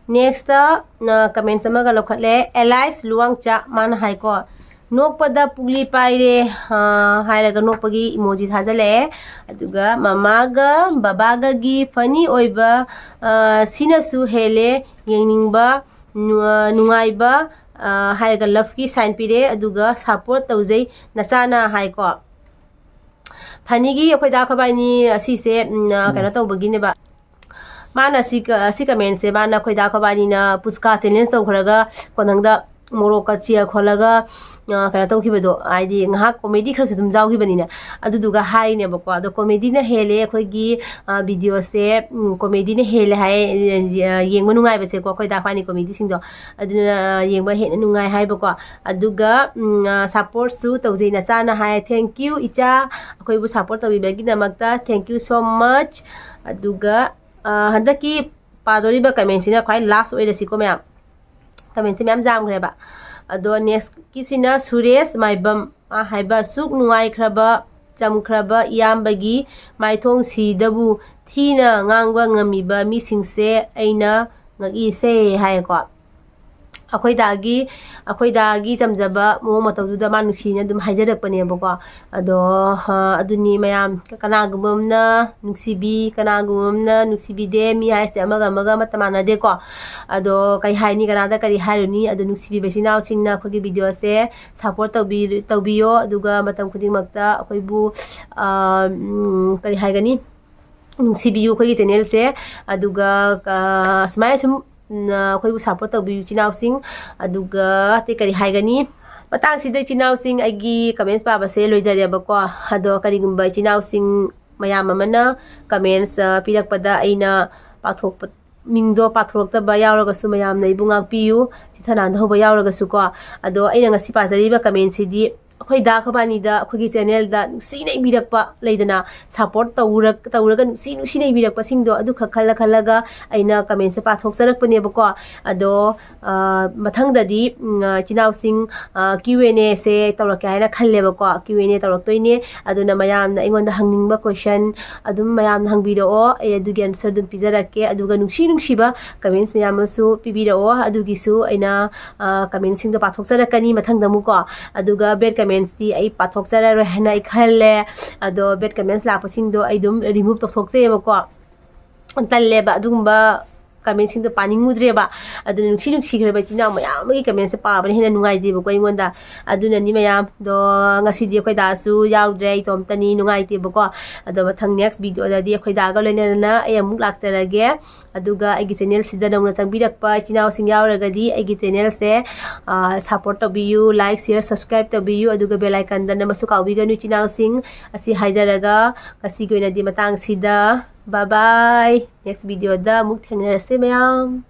ꯅꯦꯛꯁꯇ, ꯑ, ꯀꯃꯦꯟꯁ ꯑꯃꯒ ꯂꯧꯈꯠꯂꯦ, ꯑꯦꯂꯥꯏꯁ ꯂꯨꯋꯥꯡꯆꯥ, ꯃꯥꯅ ꯍꯥꯏꯀꯣ, "ꯅꯣꯛꯄꯗ ꯄꯨꯛꯂꯤ ꯄꯥꯏꯔꯦ", ꯑ, ꯍꯥꯏꯔꯒ ꯅꯣꯛꯄꯒꯤ ꯏꯃꯣꯖꯤ ꯊꯥꯖꯜꯂꯛꯑꯦ꯫ ꯑꯗꯨꯒ ꯃꯃꯥꯒ ꯕꯕꯥꯒꯒꯤ ꯐꯅꯤ ꯑꯣꯏꯕ, ꯑ, ꯁꯤꯅꯁꯨ ꯍꯦꯜꯂꯦ ꯌꯦꯡꯅꯤꯡꯕ, ꯅꯨ-, ꯑ, ꯅꯨꯡꯉꯥꯏꯕ, ꯑ, ꯍꯥꯏꯔꯒ ꯂꯞꯀꯤ ꯁꯥꯏꯟ ꯄꯤꯔꯦ꯫ ꯑꯗꯨꯒ ꯁꯞꯄꯣꯔꯠ ꯇꯧꯖꯩ ꯅꯆꯥꯅ ꯍꯥꯏꯀꯣ꯫ ꯐꯅꯤꯒꯤ ꯑꯩꯈꯣꯏ ꯗꯥ ꯈꯣꯏꯕꯥꯏꯅꯤ ꯑꯁꯤꯁꯦ, ꯎꯝ, ꯑ, ꯀꯩꯅꯣ ꯇꯧꯕꯒꯤꯅꯦꯕ꯫ ꯃꯥꯅ ꯁꯤ ꯀ-, ꯁꯤ ꯀꯃꯦꯟꯁꯦ ꯃꯥꯅ ꯑꯩꯈꯣꯏ ꯗꯥ ꯈꯣꯏꯕꯥꯏꯅꯤꯅ ꯄꯨꯁꯀꯥ ꯆꯦꯂꯦꯟꯖ ꯇꯧꯈ꯭ꯔꯒ ꯀꯣꯟꯊꯪꯗ ꯃꯣꯔꯣꯛꯀ ꯆꯤꯌꯔ ꯈꯣꯠꯂꯒ, ꯑ, ꯀꯩꯅꯣ ꯇꯧꯈꯤꯕꯗꯣ, ꯍꯥꯏꯗꯤ ꯉꯥꯏꯍꯥꯛ ꯀꯣꯃꯦꯗꯤ ꯈꯔꯁꯨ ꯑꯗꯨꯝ ꯌꯥꯎꯈꯤꯕꯅꯤꯅ, ꯑꯗꯨꯗꯨꯒ ꯍꯥꯏꯔꯤꯅꯦꯕꯀꯣ꯫ ꯑꯗꯣ ꯀꯣꯃꯦꯗꯤꯅ ꯍꯦꯜꯂꯦ ꯑꯩꯈꯣꯏꯒꯤ, ꯑ, ꯚꯤꯗꯤꯑꯣꯁꯦ, ꯎꯝ, ꯀꯣꯃꯦꯗꯤꯅ ꯍꯦꯜꯂꯦ ꯍꯥꯏ, ꯑ, ꯌꯦꯡꯕ ꯅꯨꯡꯉꯥꯏꯕꯁꯦꯀꯣ, ꯑꯩꯈꯣꯏ ꯗꯥ ꯈꯣꯏꯕꯥꯏꯅꯤ ꯀꯣꯃꯦꯗꯤꯁꯤꯡꯗꯣ, ꯑꯗꯨꯅ ꯌꯦꯡꯕ ꯍꯦꯟꯅ ꯅꯨꯡꯉꯥꯏ ꯍꯥꯏꯕꯀꯣ꯫ ꯑꯗꯨꯒ, ꯎꯝ, ꯑ, ꯁꯞꯄꯣꯔꯠꯁꯨ ꯇꯧꯖꯩ ꯅꯆꯥꯅ ꯍꯥꯏ꯫ Thank you ꯏꯆꯥ, ꯑꯩꯈꯣꯏꯕꯨ support ꯇꯧꯕꯤꯕꯒꯤꯗꯃꯛꯇ thank you so much꯫ ꯑꯗꯨꯒ, ꯑ, ꯍꯟꯗꯛꯀꯤ ꯄꯥꯗꯣꯔꯤꯕ ꯀꯃꯦꯟꯁꯤꯅ ꯈ꯭ꯋꯥꯏ ꯂꯥꯁ ꯑꯣꯏꯔꯁꯤꯀꯣ ꯃꯌꯥꯝ꯫ ꯀꯃꯦꯟꯁꯦ ꯃꯌꯥꯝ ꯌꯥꯝꯈ꯭ꯔꯦꯕ꯫ ꯑꯗꯣ ꯅꯦꯛꯁꯀꯤꯁꯤꯅ ꯁꯨꯔꯦꯁ ꯃꯥꯏꯕꯝ, ꯃꯥ ꯍꯥꯏꯕ, "ꯑꯁꯨꯛ ꯅꯨꯡꯉꯥꯏꯈ꯭ꯔꯕ, ꯆꯝꯈ꯭ꯔꯕ ꯏꯌꯥꯝꯕꯒꯤ ꯃꯥꯏꯊꯣꯡꯁꯤꯗꯕꯨ ꯊꯤꯅ ꯉꯥꯡꯕ ꯉꯝꯃꯤꯕ ꯃꯤꯁꯤꯡꯁꯦ ꯑꯩꯅ ꯉꯛꯏꯁꯦ" ꯍꯥꯏꯌꯦꯀꯣ꯫ ꯑꯩꯈꯣꯏ ꯗꯥꯒꯤ ꯑꯩꯈꯣꯏ ꯗꯥꯒꯤ ꯆꯝꯖꯕ ꯃꯑꯣꯡ ꯃꯇꯧꯗꯨꯗ ꯃꯥ ꯅꯨꯡꯁꯤꯅ ꯑꯗꯨꯝ ꯍꯥꯏꯖꯔꯛꯄꯅꯦꯕꯀꯣ꯫ ꯑꯗꯣ ꯑꯗꯨꯅꯤ ꯃꯌꯥꯝ, ꯀꯅꯥꯒꯨꯝꯕ ꯑꯃꯅ ꯅꯨꯡꯁꯤꯕꯤ, ꯀꯅꯥꯒꯨꯝꯕ ꯑꯃꯅ ꯅꯨꯡꯁꯤꯕꯤꯗꯦ꯫ ꯃꯤ ꯍꯥꯏꯁꯦ ꯑꯃꯒ ꯑꯃꯒ ꯑꯃꯠꯇ ꯃꯥꯟꯅꯗꯦꯀꯣ꯫ ꯑꯗꯣ ꯀꯩ ꯍꯥꯏꯅꯤ, ꯀꯅꯥꯗ ꯀꯔꯤ ꯍꯥꯏꯔꯨꯅꯤ? ꯑꯗꯣ ꯅꯨꯡꯁꯤꯕꯤꯕ ꯏꯆꯤꯟ ꯏꯅꯥꯎꯁꯤꯡꯅ ꯑꯩꯈꯣꯏꯒꯤ ꯚꯤꯗꯤꯑꯣꯁꯦ ꯁꯞꯄꯣꯔꯠ ꯇꯧꯕꯤ ꯇꯧꯕꯤꯌꯣ꯫ ꯑꯗꯨꯒ ꯃꯇꯝ ꯈꯨꯗꯤꯡꯃꯛꯇ ꯑꯩꯈꯣꯏꯕꯨ ꯀꯔꯤ ꯍꯥꯏꯒꯅꯤ, ꯅꯨꯡꯁꯤꯕꯤꯌꯨ ꯑꯩꯈꯣꯏꯒꯤ ꯆꯦꯅꯦꯜꯁꯦ꯫ ꯑꯗꯨꯒ ꯑꯁꯨꯃꯥꯏꯅ ꯁꯨꯝ ꯑꯩꯈꯣꯏꯕꯨ ꯁꯞꯄꯣꯔꯠ ꯇꯧꯕꯤꯌꯨ ꯏꯆꯤꯟ ꯏꯅꯥꯎꯁꯤꯡ꯫ ꯑꯗꯨꯒ ꯑꯇꯩ ꯀꯔꯤ ꯍꯥꯏꯒꯅꯤ? ꯃꯇꯥꯡꯁꯤꯗ ꯏꯆꯤꯟ ꯏꯅꯥꯎꯁꯤꯡ, ꯑꯩꯒꯤ ꯀꯃꯦꯟꯁ ꯄꯥꯕꯁꯦ ꯂꯣꯏꯖꯔꯦꯕꯀꯣ꯫ ꯑꯗꯣ ꯀꯔꯤꯒꯨꯝꯕ ꯏꯆꯤꯟ ꯏꯅꯥꯎꯁꯤꯡ ꯃꯌꯥꯝ ꯑꯃꯅ ꯀꯃꯦꯟꯁ ꯄꯤꯔꯛꯄꯗ ꯑꯩꯅ ꯄꯥꯊꯣꯛꯄ ꯃꯤꯡꯗꯣ ꯄꯥꯊꯣꯔꯛꯇꯕ ꯌꯥꯎꯔꯒꯁꯨ ꯃꯌꯥꯝꯅ ꯑꯩꯕꯨ ꯉꯥꯛꯄꯤꯌꯨ, ꯆꯤꯊꯅꯥꯟꯗ ꯍꯧꯕ ꯌꯥꯎꯔꯒꯁꯨꯀꯣ꯫ ꯑꯗꯣ ꯑꯩꯅ ꯉꯁꯤ ꯄꯥꯖꯔꯤꯕ ꯀꯃꯦꯟꯁꯤꯗꯤ ꯑꯩꯈꯣꯏ ꯗꯥ ꯈꯣꯏꯕꯥꯅꯤꯗ ꯑꯩꯈꯣꯏꯒꯤ ꯆꯦꯅꯦꯜꯗ ꯅꯨꯡꯁꯤꯅ ꯏꯕꯤꯔꯛꯄ ꯂꯩꯗꯅ, ꯁꯞꯄꯣꯔꯠ ꯇꯧꯔ ꯇꯧꯔꯒ ꯅꯨꯡꯁꯤ ꯅꯨꯡꯁꯤꯅ ꯏꯕꯤꯔꯛꯄꯁꯤꯡꯗꯣ ꯑꯗꯨꯈꯛ ꯈꯜꯂ ꯈꯜꯂꯒ ꯑꯩꯅ ꯀꯃꯦꯟꯁꯦ ꯄꯥꯊꯣꯛꯆꯔꯛꯄꯅꯦꯕꯀꯣ꯫ ꯑꯗꯣ ꯃꯊꯪꯗꯗꯤ ꯏꯆꯤꯟ ꯏꯅꯥꯎꯁꯤꯡ ꯀ꯭ꯌꯨ ꯑꯦꯟ ꯑꯦꯁꯦ ꯇꯧꯔꯛꯀꯦ ꯍꯥꯏꯅ ꯈꯜꯂꯦꯕꯀꯣ꯫ Q N A ꯇꯧꯔꯛꯇꯣꯏꯅꯦ꯫ ꯑꯗꯨꯅ ꯃꯌꯥꯝꯅ ꯑꯩꯉꯣꯟꯗ ꯍꯪꯅꯤꯡꯕ ꯀꯣꯏꯁꯟ ꯑꯗꯨꯝ ꯃꯌꯥꯝꯅ ꯍꯪꯕꯤꯔꯛꯑꯣ꯫ ꯑꯩ ꯑꯗꯨꯒꯤ ꯑꯟꯁꯔ ꯑꯗꯨꯝ ꯄꯤꯖꯔꯛꯀꯦ꯫ ꯑꯗꯨꯒ ꯅꯨꯡꯁꯤ ꯅꯨꯡꯁꯤꯕ ꯀꯃꯦꯟꯁ ꯃꯌꯥꯝ ꯑꯃꯁꯨ ꯄꯤꯕꯤꯔꯛꯑꯣ꯫ ꯑꯗꯨꯒꯤꯁꯨ ꯑꯩꯅ ꯀꯃꯦꯟꯁꯤꯡꯗꯣ ꯄꯥꯊꯣꯛꯆꯔꯛꯀꯅꯤ ꯃꯊꯪꯗ ꯑꯃꯨꯛꯀꯣ꯫ ꯑꯗꯨꯒ ꯕꯦꯠ ꯀꯃꯦꯟꯁꯇꯤ ꯑꯩ ꯄꯥꯊꯣꯛꯆꯔꯔꯣꯏ ꯍꯥꯏꯅ ꯑꯩ ꯈꯜꯂꯦ꯫ ꯑꯗꯣ ꯕꯦꯠ ꯀꯃꯦꯟꯁ ꯂꯥꯛꯄꯁꯤꯡꯗꯣ ꯑꯩ ꯑꯗꯨꯝ ꯔꯤꯃꯨꯚ ꯇꯧꯊꯣꯛꯆꯩꯑꯕꯀꯣ꯫ ꯇꯜꯂꯦꯕ ꯑꯗꯨꯒꯨꯝꯕ ꯀꯃꯦꯟꯁꯤꯡꯗꯣ ꯄꯥꯅꯤꯡꯉꯨꯗ꯭ꯔꯦꯕ꯫ ꯑꯗꯨꯅ ꯅꯨꯡꯁꯤ ꯅꯨꯡꯁꯤꯈ꯭ꯔꯕ ꯏꯆꯤꯟ ꯏꯅꯥꯎ ꯃꯌꯥꯝ ꯑꯃꯒꯤ ꯀꯃꯦꯟꯁꯦ ꯄꯥꯕꯅ ꯍꯦꯟꯅ ꯅꯨꯡꯉꯥꯏꯖꯩꯕꯀꯣ ꯑꯩꯉꯣꯟꯗ꯫ ꯑꯗꯨꯅꯅꯤ ꯃꯌꯥꯝꯗꯣ, ꯉꯁꯤꯗꯤ ꯑꯩꯈꯣꯏ ꯗꯥꯁꯨ ꯌꯥꯎꯗ꯭ꯔꯦ, ꯑꯩ ꯏꯇꯣꯝꯇꯅꯤ, ꯅꯨꯡꯉꯥꯏꯇꯦꯕꯀꯣ꯫ ꯑꯗꯣ ꯃꯊꯪ ꯅꯦꯛꯁ ꯚꯤꯗꯤꯑꯣꯗꯗꯤ ꯑꯩꯈꯣꯏ ꯗꯥꯒ ꯂꯣꯏꯅꯅ ꯑꯩ ꯑꯃꯨꯛ ꯂꯥꯛꯆꯔꯒꯦ꯫ ꯑꯗꯨꯒ ꯑꯩꯒꯤ ꯆꯦꯅꯦꯜꯁꯤꯗ ꯅꯧꯅ ꯆꯪꯕꯤꯔꯛꯄ ꯏꯆꯤꯟ ꯏꯅꯥꯎꯁꯤꯡ ꯌꯥꯎꯔꯒꯗꯤ ꯑꯩꯒꯤ ꯆꯦꯅꯦꯜꯁꯦ ꯁꯞꯄꯣꯔꯠ ꯇꯧꯕꯤꯌꯨ, ꯂꯥꯏꯛ, ꯁꯤꯌꯔ, ꯁꯕꯁꯀ꯭ꯔꯥꯏꯕ ꯇꯧꯕꯤꯌꯨ꯫ ꯑꯗꯨꯒ ꯕꯦꯜ ꯑꯥꯏꯀꯟꯗ ꯅꯝꯕꯁꯨ ꯀꯥꯎꯕꯤꯒꯅꯨ ꯏꯆꯤꯟ ꯏꯅꯥꯎꯁꯤꯡ꯫ ꯑꯁꯤ ꯍꯥꯏꯖꯔꯒ ꯉꯁꯤꯒꯤ ꯑꯣꯏꯅꯗꯤ ꯃꯇꯥꯡꯁꯤꯗ bye bye꯫ ꯅꯦꯛꯁ ꯚꯤꯗꯤꯑꯣꯗ ꯑꯃꯨꯛ ꯊꯦꯡꯅꯔꯁꯦ ꯃꯌꯥꯝ꯫